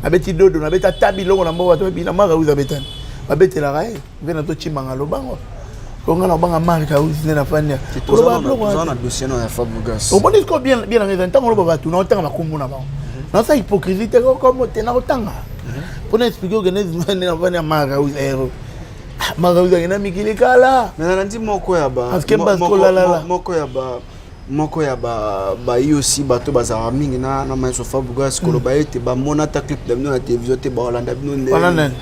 nabeti dodo, nabeta ta biloko na mboko, bato babina. Mark House abetani, babetelaka ye mpe na tocimanga lobango ko nga na obanga Mark House nde nafandi koloba biloko na dossier na ya Fabregas. Omoni sikoyo bien bien nanga eza ntango oloba bato na otanga bakombo na bango, naosala hypocrisie te, kombo te nakotanga mpona expliquer okende nde nafandi ya Mark House ero. Mark House akenda mikili kala. Mais nalandi moko ya ba Parce que kolalala. Moko ya ba bayi aussi, bato bazalaka mingi na maestro Fabregas, koloba ete bamona ata clip na bino na télévision te, baolanda bino nde. Wana nani?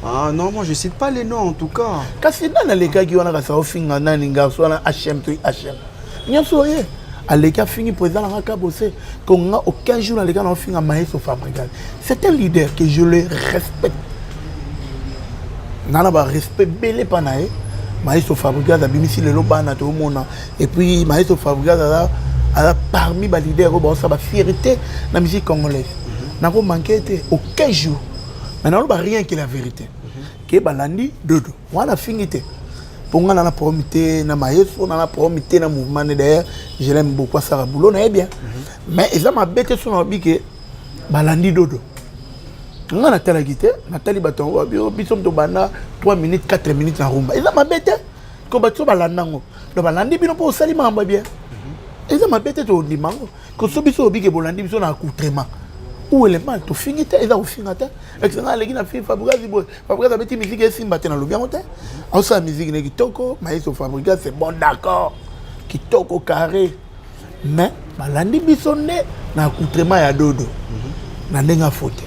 Ah non, moi je cite pas les noms en tout cas. Kasi nani alekaki wana? Kasi aofinga nani? Garçon wana HM to HM nyonso oye aleki afingi président nanga Kabose konga. Aucun jour naleka na ofinga maestro Fabregas. C'est un leader que je le respecte, nga na barespect ebele mpa na ye. Maestro Fabregas abimisi lelo bana toomona. Et puis maestro Fabregas aza parmi baleader oyo baosala bafierté na musique congolaise. Nakomanke te aucun jour, mais naloba rien que la vérité ke balandi dodo wana, afingi te, mpo nga na problème te na maestro, na problème te na mouvement ne. D'ailleurs je l'aime beaucoup, asala boulot na ye bien, mais eza mabe te so nalobi ke balandi dodo. Nga natalaki te, natali bato yango babi biso moto banda 3 minutes, 4 minutes na rumba, eza mabe te ko bato so balanda yango. Donc balandi bino mpo osali makambo ya bien, eza mabe te, tondima yango. Koso biso obike bolandi biso na accoutrement ou élément, tofingi te, eza kofinga te. Exe nga aleki na fi Fabregas boye, Fabregas abeti musique esimba te, nalobi yango te. Aosala musique ne kitoko, maestro Fabregas, c'est bon, d'accord, kitoko carré, mais balandi biso nde na accoutrement ya dodo na ndenge afo te.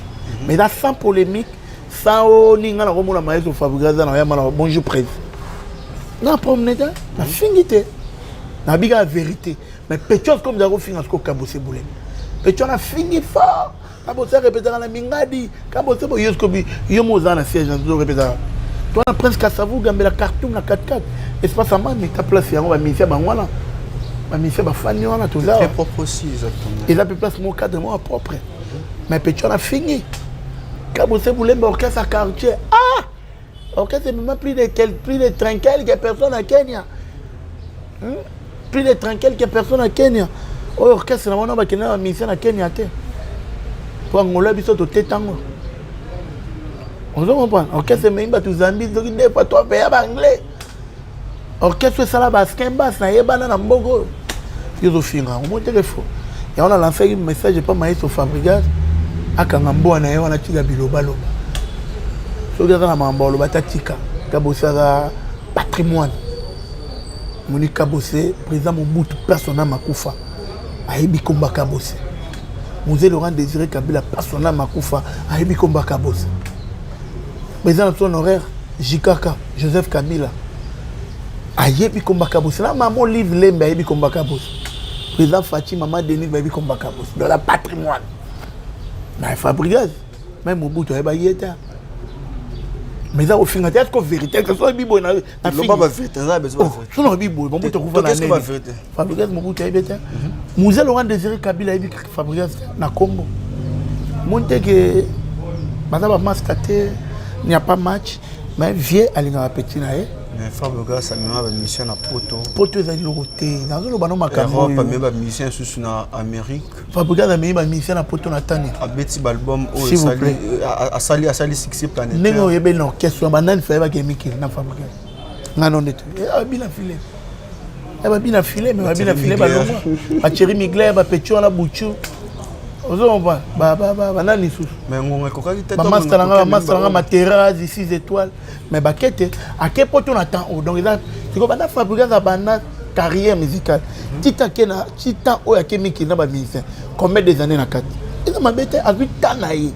Mais eza sans polémique, sans oni nga nakomona maestro Fabregas na oyamba na bonjour président nga promene te, nafingi te, nabi kaka vérité. Mais Petrol comme ezala kofinga sikoyo Kabose Bulembe, Petrol afingi fort Kabose, arepetaka na mingadi Kabose bo yo sikoyo yo mo oza na siège na répétaka to wana Prince Kasavu Gambela Khartoum na 44 espace amami ta place yango, bamisia bango wana, bamisia bafani wana toza. Très propre aussi, exactement. Eza mpe place moko, cadre moko propre. Mais Petrol afingi Kabose Bulembe, orchestre ya quartier. Ah, orchestre emema plus de 30 quelques personnes à Kenya, Plus de 30 quelques personnes à Kenya. Oyo orchestre na wana bakende na bamisia na Kenya te, po Angola biso totetango. Ozo comprendre? Orchestre ememi bato Zambie soki deux fois, trois pays ya baanglais. Orchestre esala baskin bas nayebana na mboka oyo yo ozofinga yango moi teke fo yango. Na lancaki message epa maestro Fabregas, akanga mbwa na ye wana, tika bilobaloba. Soki aza na makambo aloba ta, tika. Kabose aza patrimoine. Moni Kabose, président Mobutu personnel makufa ayebi komba Kabose. Mzee Laurent Désiré Kabila personnel makufa ayebi komba Kabose. Président na biso honoraire Jikaka Joseph Kabila ayebi komba Kabose. Na mama Olive Lembe ayebi komba Kabose. Président Fatshi, mama Denise bayebi komba Kabose. Dans la patrimoine na Fabregas, même Mobutu ayebaki ye te. Mais eza kofinga te, est-ce vérité so oyebi boye? Loba bavérité, eza besoin. So na oyebi boye, Mobutu akufa na nini? Fabregas, Mobutu ayebi te. Mzee Laurent Désiré Kabila ayebi Fabregas na kombo. Moni te ke baza bamaska te, n'y a pas match. Mais vieux alingaka petit na ye. Mais Fabregas amema ba musicien na poto. Poto ezali eloko te, nazoloba no makambo oyo. Europe amema ba musicien susu na Amérique. Fabregas amemi ba musicien na poto na tani. Abeti ba album oyo asali asali asali succès planétaire. Ndenge oyebeli na orchestre ba nani faye bakende mikili na Fabregas. Nga non nde abina filet. Ya babina filet mais babina filet balongwa. Ba Thierry Migler, ba Pecho wana Buchu. Ozo comprendre ba ba ba ba nani lisusu. Mais ngonga ekokaki te. Ba master na nga ba master na nga Materazzi 6 étoiles. Mais bakete ake poto na temps oyo donc eza sikoyo banda Fabregas abanda carrière musicale ti ake na ti temps oyo ake mikili na ba musiciens combien des années na kati eza mabe te, azwi temps na ye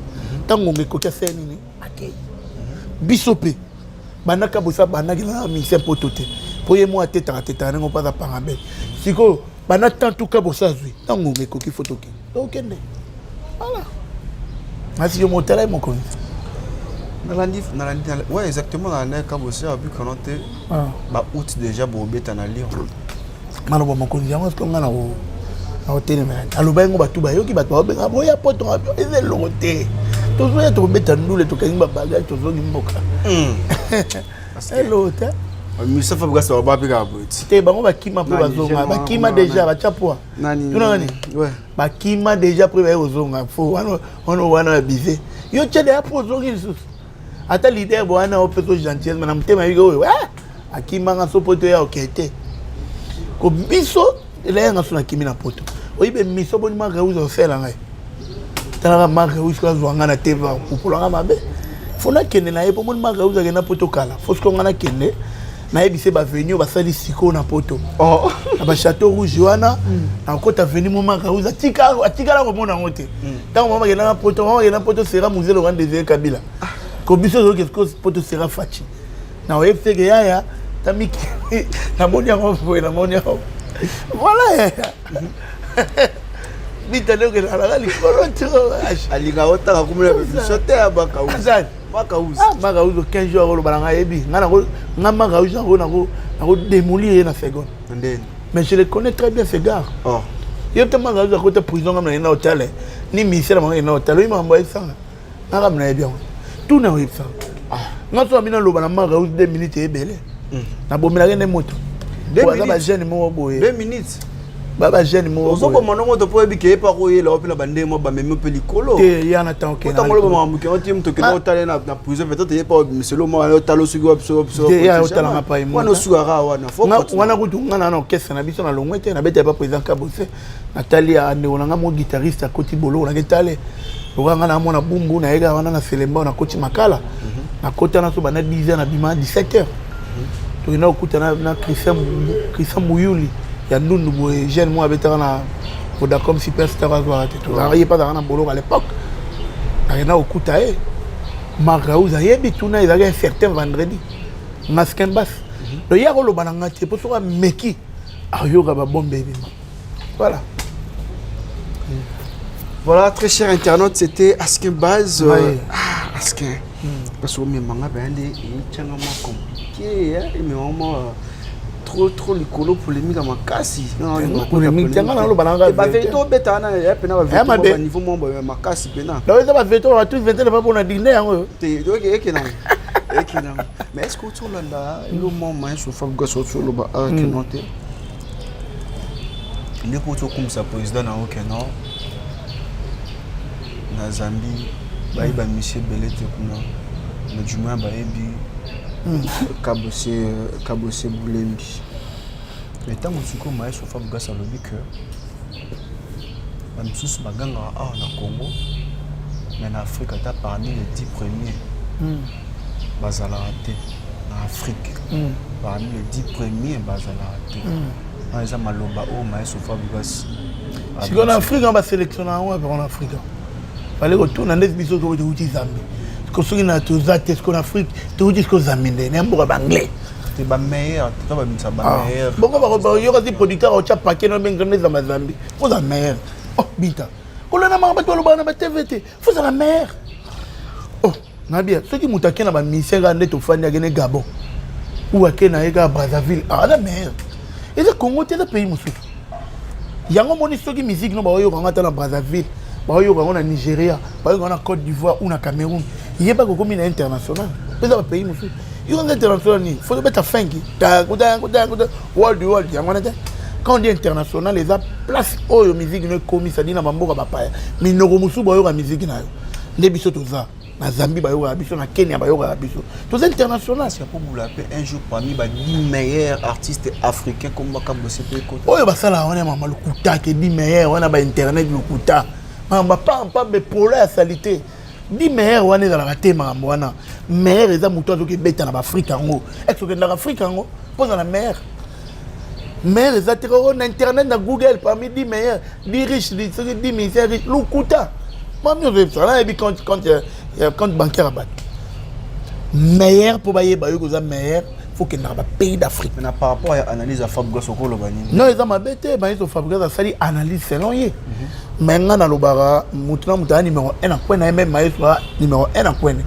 ntango ngonga ekoki asala nini akei. Biso mpe banda Kabose abandaki na musicien poto te mpo ye moko atetaka tetaka ndenge mpo aza pangabele. Sikoyo banda temps tu Kabose azwi ntango ngonga ekoki fo tokende tokende. Voilà, nasi yo motala ye mokonzi. Nalandi, nalandi, ouais, exactement, nalandi Kabose abi kono te ba août déjà bobeta na Lyon. Maloba mokonzi yango siko nga na kotelemela aloba yango bato bayoki bato baobenga boya poto eza eloko te, tozoya tokobeta ndule, tokangi babagage, tozongi mboka, eloko te. Misa Fabregas baba mpe kaka boye te, bango bakima mpe bazonga, bakima déjà batya poa tuna nani bakima déjà mpe baye kozonga fo wana wana ya bize yo tia deya mpo ozongi lisusu ata leader bo wana opesa gentillesse na motema yoki oyo akimanga so poto ya oke te ko biso elayanga so nakimi na poto oyibe miso boni Marc House osala ngai talaka Marc House ko azwa ngai na te kupulanga mabe fo nakende na ye mpo moni Marc House akenda poto kala fo siko ngai nakende nayebise baveni oyo basali sikoyo na poto na bachateau rouge wana nakota veni mo Marc House atikala komona yango te. Ntango mama akendaka poto, mama akenda poto sera Muzee Laurent Désiré Kabila ko biso ozoki sikoyo poto sera Faci na oyebi te ke yaya tamiki namoni yango boye, namoni yango voilà yaya bita nde okezalaka likolo to. Alingaka otanga komona biso te ya Bakauzi. Makauzi Makauzi 15 jours akoloba na ngai yebi nga nga Makauzi yango nako démolir ye na seconde. Ndeni? Mais je le connais très bien, ce gars. Oh. Ye te Makauzi akota prison, ngam na ye na hôtel ni ministère na bango na hôtel oyi makambo ayebisanga nga kam nayebi yango tuna oyebisanga nga so abina loba na Makauzi 2 minutes ebele nabomelaki nde moto aza bajeune moko boye. 2 minutes. Ba bajeune moko. Ozoboma ndongo moto mpo oyebi ke ye mpe akoyela o mpe na bandenge bamemi mpe likolo. Te ya na temps. Otango oloba makambo ke oti moto okende otala na prison, peut-être ye mpe obimiselo mwa wana otala soki wa biso biso. Te ya otalanga pai. Wana osukaka wana. Wana kutu nga na orchestre na biso na longwe te, nabeta pa président Kabose, natali ya ndeko na nga mo guitariste akoti boloko nake tale lokola nga na mwana bumbu nayeka wana na Selemba nakoti makala nakota na so banda 10 heures nabima 17 heures tokenda kokuta na Christian Muyuli ya ndundu boye, jeune mo abetaka na Vodacom Superstar, azwaka te, tozalaka ye mpe azalaka na boloko à l'époque. Nakenda kokuta ye, Marc House ayebi tuna, ezalaki un certain vendredi masquin basse. Donc ye akoloba na nga te mpo soki ameki ayoka babombe ebima. Voilà. Voilà, très cher internaute, c'était Askin Base. Oui. Ah, Askin. Parce que mes manga, ben, il est vraiment compliqué. Hein, mais vraiment trop, trop likolo polémique à makasi. Polémique, tiens, on a le Ba vérité obeta na ya pena ba vérité ba niveau mo ba makasi pena. Donc ça ba vérité ba tout vérité pas pour na dîner yango. Te donc eke na. Eke na. Mais est-ce que tu landa le moment maestro Fabregas otso ba ah que non te. Ndeko oti okumisa président na yo ke non na Zambie bayeba monsieur ebele te kuna, mais du moins bayebi Kabose, Kabose Bulembi. Mais ntango sikoyo maestro Fabregas alobi ke bamisusu bagangaka awa na Congo, mais na Afrique ata parmi les 10 premiers bazalaka te na Afrique, parmi les 10 premiers bazalaka te, wana eza maloba oyo maestro Fabregas. Sikoyo na Afrique wana basélectionne yango wapi? Na Afrique fale kotuna ndeti biso toko touti Zambie, siko soki na toza te siko na Afrique touti siko Zambie nde na mboka baanglais. Te bameilleur te babimisa bameilleur. Bongo bayoka ti producteur otya paquet no bengi nde zamba Zambie oza meilleur. Oh binta kolanda maka bato balobaka na batv te, fozala meilleur. Oh nabia soki moto ake na bamusicien kaka nde tofandi akende Gabon ou ake na ye kaka Brazzaville aza meilleur, eza Congo te, eza pays mosusu. Yango moni soki musique no baoyoka yango ata na Brazzaville, baoyoka yango na Nigeria, baoyoka yango na Côte d'Ivoire ou na Cameroun, yebaka okomi na international mpe eza bapays mosusu. Yo nza international nini? Faut tobeta fenki takuta world world yango wana te. Quand on dit international, eza place oyo musique no ekomi, c'est-à-dire na bamboka bapaya, minoko mosusu bayoka musique na yo. Nde biso toza na Zambie, bayokaka biso, na Kenya bayokaka biso, toza international. C'est pour vous l'appeler un jour parmi les 10 meilleurs artistes africains comme Kabose pe kota. Oyo basalaka wana, mama, lokuta ke 10 meilleur wana, bainternet lokuta, makambo pampa bepola ya salité. 10 meilleur wana ezalaka te. Makambo wana, meilleur eza moto azoki ebeta na baAfrike yango. Ex okendaka Afrike yango mpo ozala meilleur? Meilleur eza te. Koko na internet, na Google, parmi 10 meilleurs, 10 riches, soki 10 musiciens riches, lokuta. Mami, ozoyebisaka nayebi compte bancaire ya bato meilleur. Mpo bayeba yo koza meilleur, faut okendaka bapays d'Afrique. Maintenant, par rapport à l'analyse à Fabregas, okoloba nini? Non, eza mabe te. Maestro Fabregas asali analyse selon ye, mais nga nalobaka motu na moto aya numéro 1 na kwene ye. Même maestro aya numéro 1 na kwene,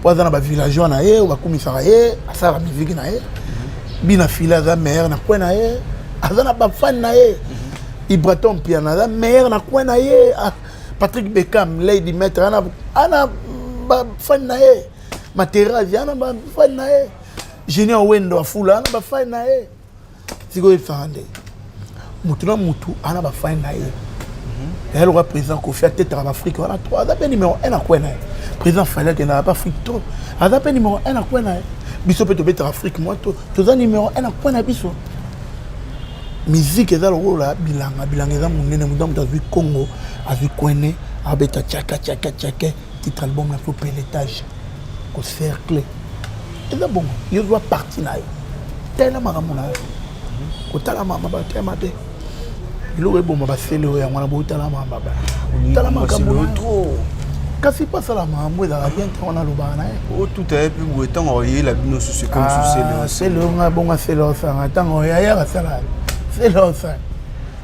mpo aza na bavillageois na ye oyo bakumisaka ye, asalaka miziki na ye. Bina File aza meilleur na kwe na ye, aza na bafani na ye. Ibraton Piana aza meilleur na kwe na ye. Ah, Patrick Beckham, Lady Maître, ana bafani na ye. Materasi ana bafani na ye. Junior Wendo Afula ana bafani na ye. Sikoyo oyebisaka nde mutu na mutu ana bafani na ye. Eya lokola président Kofi atetaka baAfrike wana to aza mpe numéro 1 na kwe na ye. Président Fally akendaka mpe Afrique, to aza mpe numéro 1 na kwe na ye. Biso mpe tobetaka Afrique mwa, to toza numéro 1 na kwe na biso. Musique eza lokola bilanga. Bilanga eza monene. Moto na moto azwi Congo, azwi kwene, abeta tiaka tiaka tiaka. Titre album na so peletage kocercle, eza bongo. Yo zwa parti na yo, tala makambo na yo, kotala mama bato ya mabe. Biloko eboma basele oyo yango wana. Botala mama, tala makambo na yo. Kasi mpo asala makambo ezalaka bien te, wana alobaka na ye. Otuta ye mpe boye ntango oyela bino susu ekomi susele. Sele oyo ngai bongo sele osanga ntango yayaka asala sele osala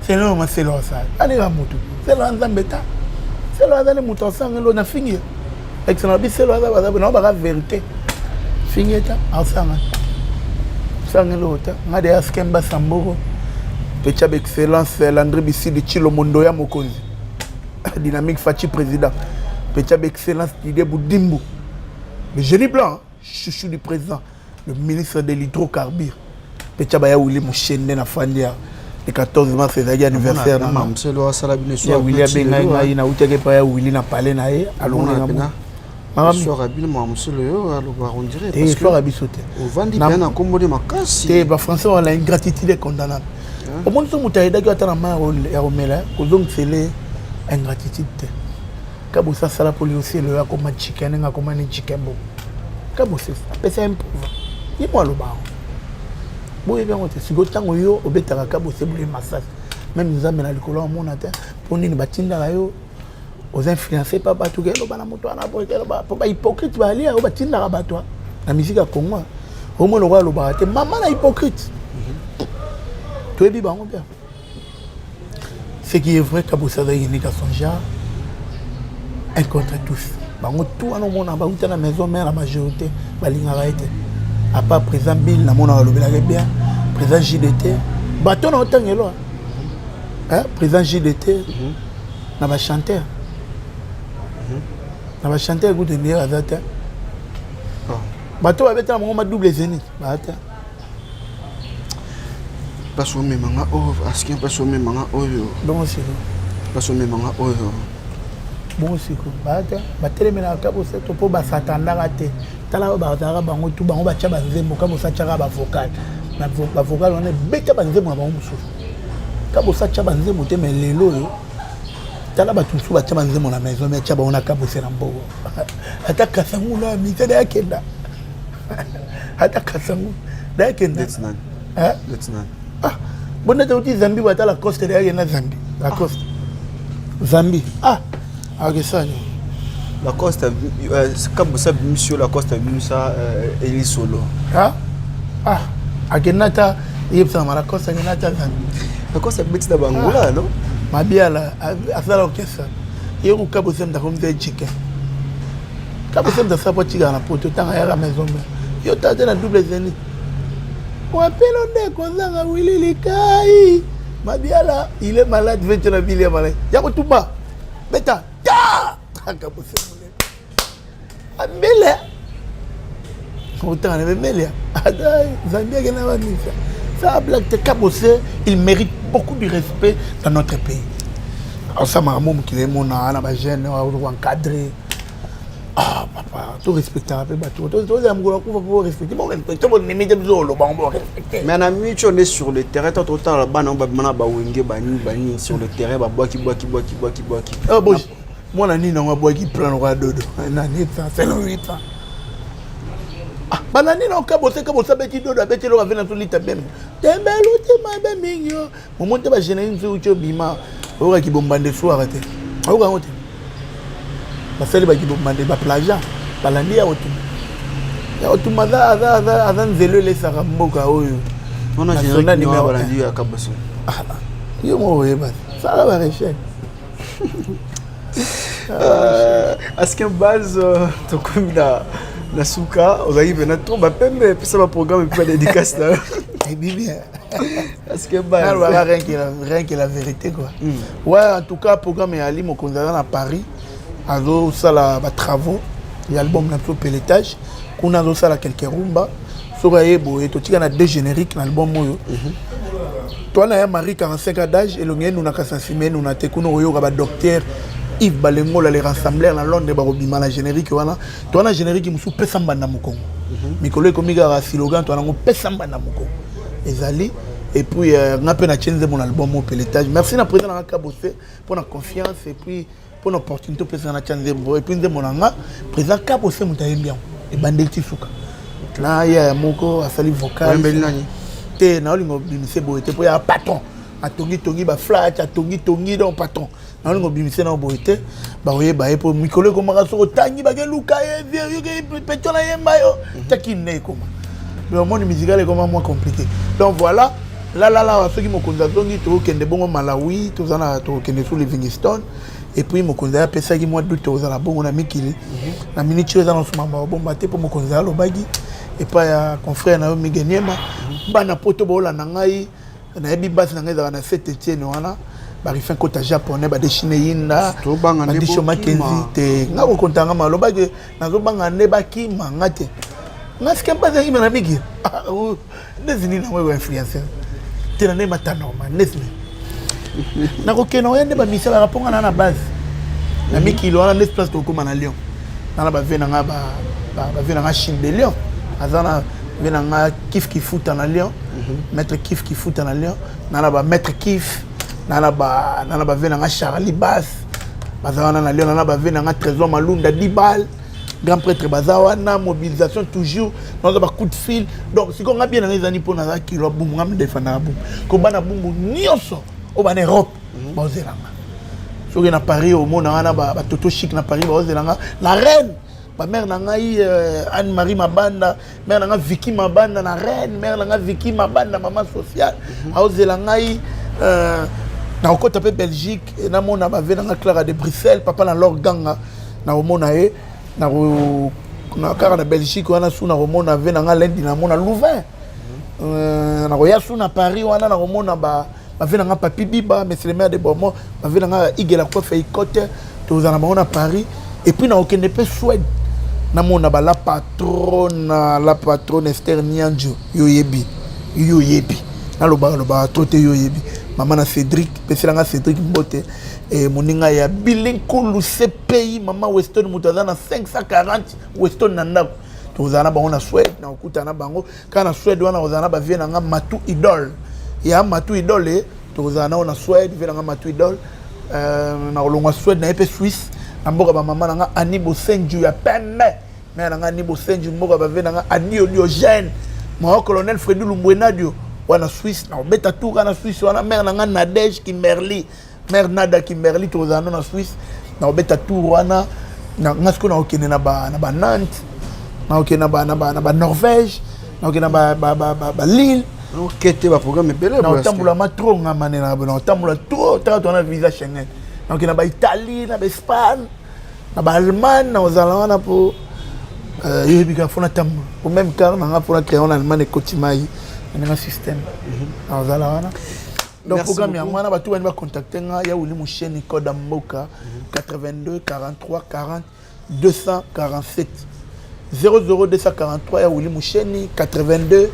sele oyo nga sele osala aleka motu sele wa Nzambe ta sele aza nde moto asanga elo na fingi ye excellent bi sele aza baza nao baka vérité fingi ye ta asanga sanga eloko ta. Nga de askemba samboko petia baexcellence Landry Bisidi Chilomondo ya mokonzi dynamique Faci président, petia baexcellence Didier Budimbu, le génie blanc, chouchou du président, le ministre de l'hydrocarbure, petia baya Wili Moshende na fandi ya le 14 mars ezalaki anniversaire na nga. Moselo asala bino. Ya Wili abengai ngai, nautaki epai ya Wili na pale na ye, alongolinga. Soir bino mwa mosolo yo alobaka on dirait. Te, soir ya biso te. Ovandi mpe na nkombo nde makasi. Te, bafrançais wana, ingratitude est condamnable. Omoni, so moto ayedaki ata na mai ya komela, kozongisele ingratitude te. Kabose asala mpo lioselo oyo akoma chicken, ndenge akoma ni chicken bo Kabose apesa ye mpuva ye mo aloba yango, boyebi yango te. Sikoyo ntango yo obetaka Kabose boye masasi, même Nzambe na likolo amona te. Mpo nini batindaka yo? Oza influence pa bato, keloba na moto wana boye, keloba mpo bahypocrite balia oyo batindaka bato na musique ya Congo. Omoi lokola alobaka te, mama na hypocrite, toyebi bango bien. Ce qui est vrai, Kabose azalaki unique à son genre, un contre tous. Bango tout wana omona bauta na maison mère, la majorité balingaka ye te, à part président Bill namonaka alobelaka bien, président JDT, bato na otangelo, président JDT na bachanteur, na bachanteur kutu ndenge aza te. Bato babetala bango ma double zénith baa te. Place omemanga oyo, aski place omemanga oyo. Bongo siko. Place omemanga oyo. Bongo siko baa te, batelemelaka Kabose to mpo basatandaka te. Tala oyo bazalaka bango tu, bango batya banzembo. Kabose atyaka bavocal, bavocal wana ebeta banzembo na bango mosusu. Kabose atya banzembo te, mais lelo oyo tala bato mosusu batya banzembo na maison, mais atya bango na Kabose na mbongo. Ata Kasangula misele akenda, ata Kasangu dayakenda. Bonete uti Zambi, ata Lacoste dayakenda Zambi, Lacoste Zambi, ah akesani. Lacoste Kabose abimisi yo, Lacoste abimisa Eli Solo. Ah ah, akenda ata yebisaka ma Lacoste akenda ata Zambi. Lacoste abeti na Bangola no. Mabiala asala orchestre ye ku Kabose mutu akomi te chicken. Kabose mutu asala po atikaka na poto ntango ayaka maison mère. Yo tala te na double zénith wapelo nde kozanga Wili Likai. Mabiala il est malade, vete na bili ya malade ya kotumba beta ta. Kabose monene ambele. Otanga na Bemelia. Ata Zambie akenda ba misa. Ça blague te Kabose, il mérite beaucoup de respect dans notre pays. Asa makambo mokili emona na ba jeune oyo encadré. Ah papa, to respectaka mpe bato. Tozala mokolo akufa mpo respecte. Bon respecte, bo limite biso oloba ngo bo respecte. Mais na micho on est sur le terrain, toi totala bana babima na bawenge banini banini sur le terrain babwaki bwaki bwaki bwaki bwaki. Ah bon. Mwana nini yango abwaki plan lokola dodo nani etsa selon etsa ah, bana nini yango kabose kabose abeti dodo abeti eloko avena tolita beme tembelu te mabe mingi yo momoni te bagénérique mosusu uti obima oyoka kibombande soir te oyoka yango te basali bakibombande baplagia balandi ya kotuma ya kotuma aza nzelo elesaka mboka oyo national numéro 1 ah, yo moko oyeba sala barecherche. Askin base tokomi na suka, ozalaki mpena trop bapembe, epesa baprogramme epe badédicace na yo. Ebi bien. Askin base. Nalobaka rien que la vérité quoi. Ouais, en tout cas programme ya Ali Mokonzi aza na Paris, azosala batravaux ya album na biso Peletage. Kuna azosala quelques rumba. Soki aye boye, totika na deux générique na album oyo. Toa na ya Marie 45 ans d'âge, elongi enunaka sa nsima enuna te. Kuna oyoka badocteur Yves Balengola, les rassembleurs na Londres, bakobima na générique wana. Toa na générique mosusu, pesa mbanda mokongo. Mikolo ekomi kaka slogan toa nango, pesa mbanda mokongo ezali. Et puis nga mpe natie nzembo na album oyo Peletage. Merci na président nanga Kabose mpo na confiance et puis mpo na opportunité opesaka na tia nzembo. Et puis nzembo na nga, président Kabose moto ayembi yango ebandeli ti suka, na yaya moko asali vocal. Oyembeli nani? Te, naolinga obimise boye te mpo ya patron atongitongi baflat, atongitongi. Donc patron, naolinga obimise nao boye te, bakoyeba ye mpo mikolo ekomaka soki otangi bakeluka ye peto nayemba yo taki nde ekoma. Mais omoni musical ekoma moins compliqué. Donc voilà, lalala, soki mokonzi azongi, tokokende bongo Malawi, toza na tokokende su Livingstone. Et puis mokonzi aye apesaki mwa doute, kozala bongo na mikili na miniti oyo eza na nsima babomba te, mpo mokonzi alobaki epai ya confrère na yo Migeniema. Bana poto baolanda ngai, nayebi basi na ngai ezalaka na Saint Etienne wana, barifin kota japonais, badeshine yinda. Tobanga nde badisho bokima. Makenzi te, nga kokontanga malobaki nazobanga nde bakima nga te. Nga sike mpasi na mikili ndezi nini yango ekoinfluence te na nde mata normal ndezi nini nakokende oya nde bamisia baka mponga na base na mikili wana nde place tokóma na Lyon. Na bave na nga, bave na nga Chine de Lyon aza na ve na nga Kif Kifuta na Lyon, maître Kif Kifuta na Lyon, na bamaître Kif, na bave na nga Charlie Bas baza wana na Lyon, na bave na nga Trésor Malunda Dibal, grand prêtre, baza wana. Mobilisation toujours, naza ba coup de fil. Donc sikoyo nga bien na nga ezani mpo naza kilo ya Bumbu, nga midefendaka Bumbu ko bana Bumbu nyonso oyo bana Europe baozelanga. Soki na Paris omona wana batoto chic na Paris baozelanga na reine bamare na ngai Anne Marie Mabanda, mare na ngai Vicky Mabanda na reine, mare na ngai Vicky Mabanda, mama sociale, aozela ngai. Nakokɔta mpe Belgique, namona bave na ngai Clara de Bruxelles, papa na Lor Ganga, nakomona ye na kaka na Belgique wana. Su nakomona ve na ngai lendi, namona Louvain. Nakoya su na Paris wana, nakomona bave na ngai Papi Biba, monsieur le maire de Beaumont, bave na ngai Igela Kofe Ikote, tozala na bango na Paris. Et puis nakokende mpe Suède, namona bala patronne, la patronne Esther Nianjo. Yo oyebi, yo oyebi, nalobaka lobaka to te, yo oyebi mama na Cédric, peselanga Cédric mbote. Moninga ya Bilinkulu CPI, mama Weston, moto aza na 540 Weston na ndako, tozala na bango na Suède. Nakokutana na bango kaka na Suède wana. Kozala na bavie na nga Matu Idole, ya Matu Idole, tokozala nao na Suède, vie na nga Matu Idole. Nakolongwa Suède, na ye mpe Suisse, na mboka bamama na nga Ani Bosenju ya pembe, mare na nga Ani Bosenju, mboka bavie na nga Adio Diogène, mao colonel Fredi Lumbwenadio wana Suisse. Nakobeta tour na Suisse wana, mare na nga Nadege Kimberly, mare Nada Kimberly, tokozala no na Suisse. Nakobeta tour wana nga sikoyo nakokende na ba Nantes, nakokende na ba Norvège, nakokende na ba Lille. Okete baprogramme ebele. Nakotambola ma trop, nga manela nakotambola trop, taka towana visa Schengen. Nakokende na baItalie, na baEspagne, na baAllemagne, nakozala wana mpo yoyebi kaka fo natambola po même car nanga mpona crayon na Allemagne ekoti mai na ndenge système, nakozala wana. Donc programme yango wana, bato bani bacontacte nga ya Wili Musheni, code ya mboka 82 43 40 247. 00243 ya Willy Musheni 82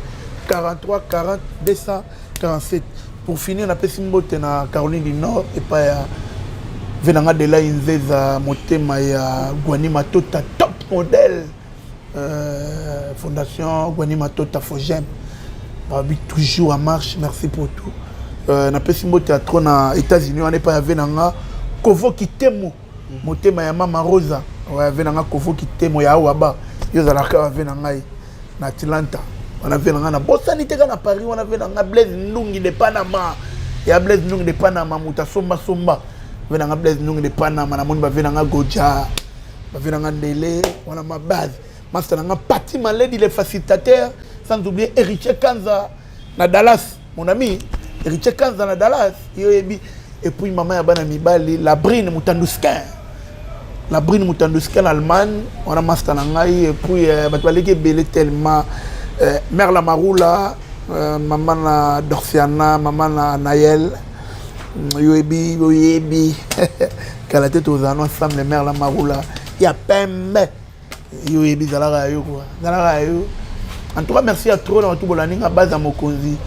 43 40 247. Pour finir, napesi mbote na Caroline du Nord epai ya ve na nga Dela Inzeza, motema ya Gwani Matota, top modèle, fondation Gwani Matota Fogem, babi toujours en marche. Merci pour tout. Napesi mbote ya trop na États-Unis wana epai ya ve na nga Kovo Kitemo, motema ya Mama Rosa. Oyo ave na nga Kovo Kitemo ya Awaba, yo ozalaka ave na ngai na Atlanta wana. Ve na ngai nabosani te kaka na Paris wana, ve na nga Blaise Ndungi de Panama, ya Blaise Ndungi de Panama, moto asombasomba, ve na nga Blaise Ndungi de Panama. Namoni bave na nga Goja, bave na nga Ndele wana, ma base master na nga Pati Maledi, le facilitateur, sans oublier Héritier Kanza na Dallas, mon ami Héritier Kanza na Dallas, yo oyebi. Et puis mama ya bana mibali, Labrine Mutanduskin, Labrine Mutanduskin na Allemagne wana, master na ngai. Et puis bato baleki ebele tellement, mère la Marula, mama na Dorciana, mama na Nayel, yo oyebi, yo oyebi. Kala te tozala no ensemble. Mère la Marula ya pembe, yo oyebi, ezalaka ya yo kua, ezalaka ya yo. En tout cas, merci à trop na bato bolandi nga. Base ya mokonzi,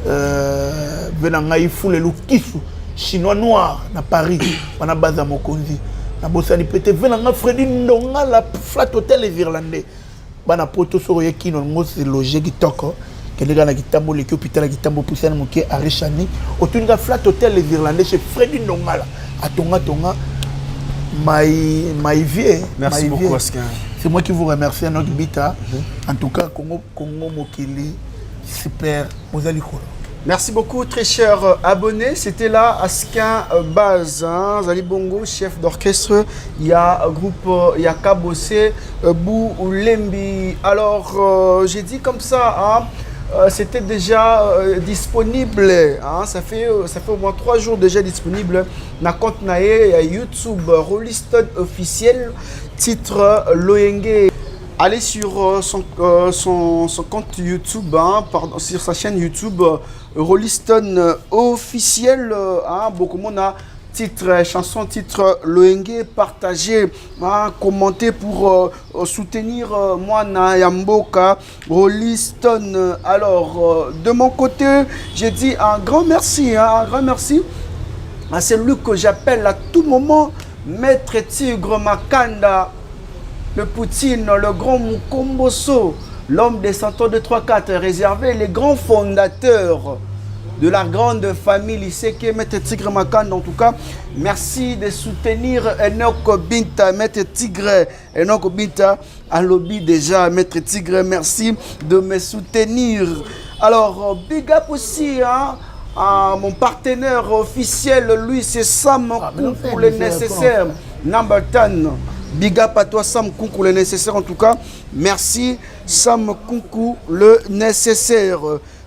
ve na ngai Fule Lukisu, chinois noir na Paris wana, base ya mokonzi. Nabosani pe te ve na nga Fredi Ndonga, la Flat Hotel, les Irlandais. Bana Poto, soki oye kino ngo loge kitoko, kende kaka na Kitambo, oleki hôpital ya Kitambo, pusani moke, arechani, otuni ka Flat Hotel les Irlandais chez Fredi Ndongala, atongatonga my my vie. Merci my beaucoup, vie. Askin. C'est moi qui vous remercie, Enoch Bita. En tout cas, Congo, Congo Mokili, super, ozali kolo. Merci beaucoup, très chers abonnés. C'était là Askin Baz, hein, Zali Bongo, chef d'orchestre. Il y a groupe, il y a Kabose, Bou Lembi. Alors, j'ai dit comme ça, hein, c'était déjà disponible. Hein, ça fait au moins 3 jours déjà disponible. Na compte na ye, il y a YouTube, Rolliston officiel, titre Loyenge. Allez sur son compte YouTube, hein, pardon, sur sa chaîne YouTube, Rolliston officiel, hein, beaucoup monde a titre, chanson, titre Loenge, partagez, hein, commentez pour soutenir moi, ya mboka, Rolliston. Alors, de mon côté, j'ai dit un grand merci, hein, un grand merci à celui que j'appelle à tout moment Maître Tigre Makanda, le Poutine, le grand Mukomboso, l'homme des 102 2, 3, 4, réservé, les grands fondateurs de la grande famille Liseke, Maître Tigre Makanda. En tout cas, merci de soutenir Enoch Binta, Maître Tigre, Enoch Binta, alobi déjà, Maître Tigre, merci de me soutenir. Alors, big up aussi, hein, à mon partenaire officiel, lui, c'est Sam Ah, mais non, Koukou, le c'est- nécessaire. Number 10. Big up à toi, Sam Koukou, le nécessaire en tout cas. Merci, Sam Koukou, le nécessaire.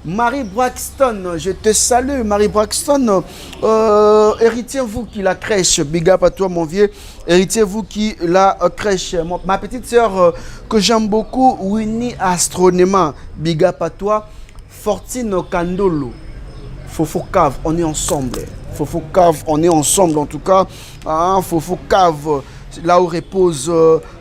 Marie Braxton, je te salue, Marie Braxton. Héritier, vous qui la crèche. Big up à toi, mon vieux. Héritier, vous qui la crèche. Ma petite sœur que j'aime beaucoup, Winnie Astronema. Big up à toi. Fortine Kandolo. Fofo Cave, on est ensemble. Fofo Cave, on est ensemble en tout cas. Hein, Fofo Cave, là où repose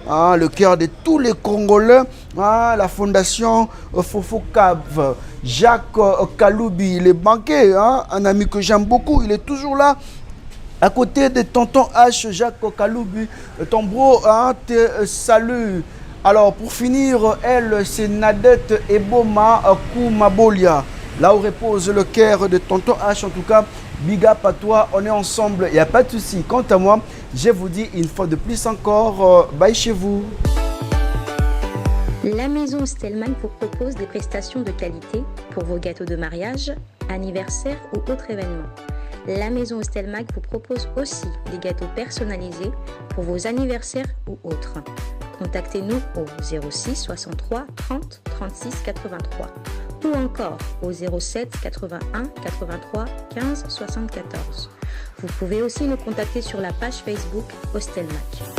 hein, le cœur de tous les Congolais. Hein, la fondation Fofo Cave. Jacques Kaloubi, le banquier, hein, un ami que j'aime beaucoup, il est toujours là. À côté de Tonton H, Jacques Kaloubi, ton bro, hein, te salue. Alors, pour finir, elle, c'est Nadette Eboma Koumabolia. Là où repose le cœur de Tonton H. En tout cas, big up à toi, on est ensemble, il n'y a pas de souci. Quant à moi, je vous dis une fois de plus encore, bye chez vous. La maison Stellman vous propose des prestations de qualité pour vos gâteaux de mariage, anniversaire ou autres événements. La maison Stelmag vous propose aussi des gâteaux personnalisés pour vos anniversaires ou autres. Contactez-nous au 06 63 30 36 83 ou encore au 07 81 83 15 74. Vous pouvez aussi nous contacter sur la page Facebook Ostelmac.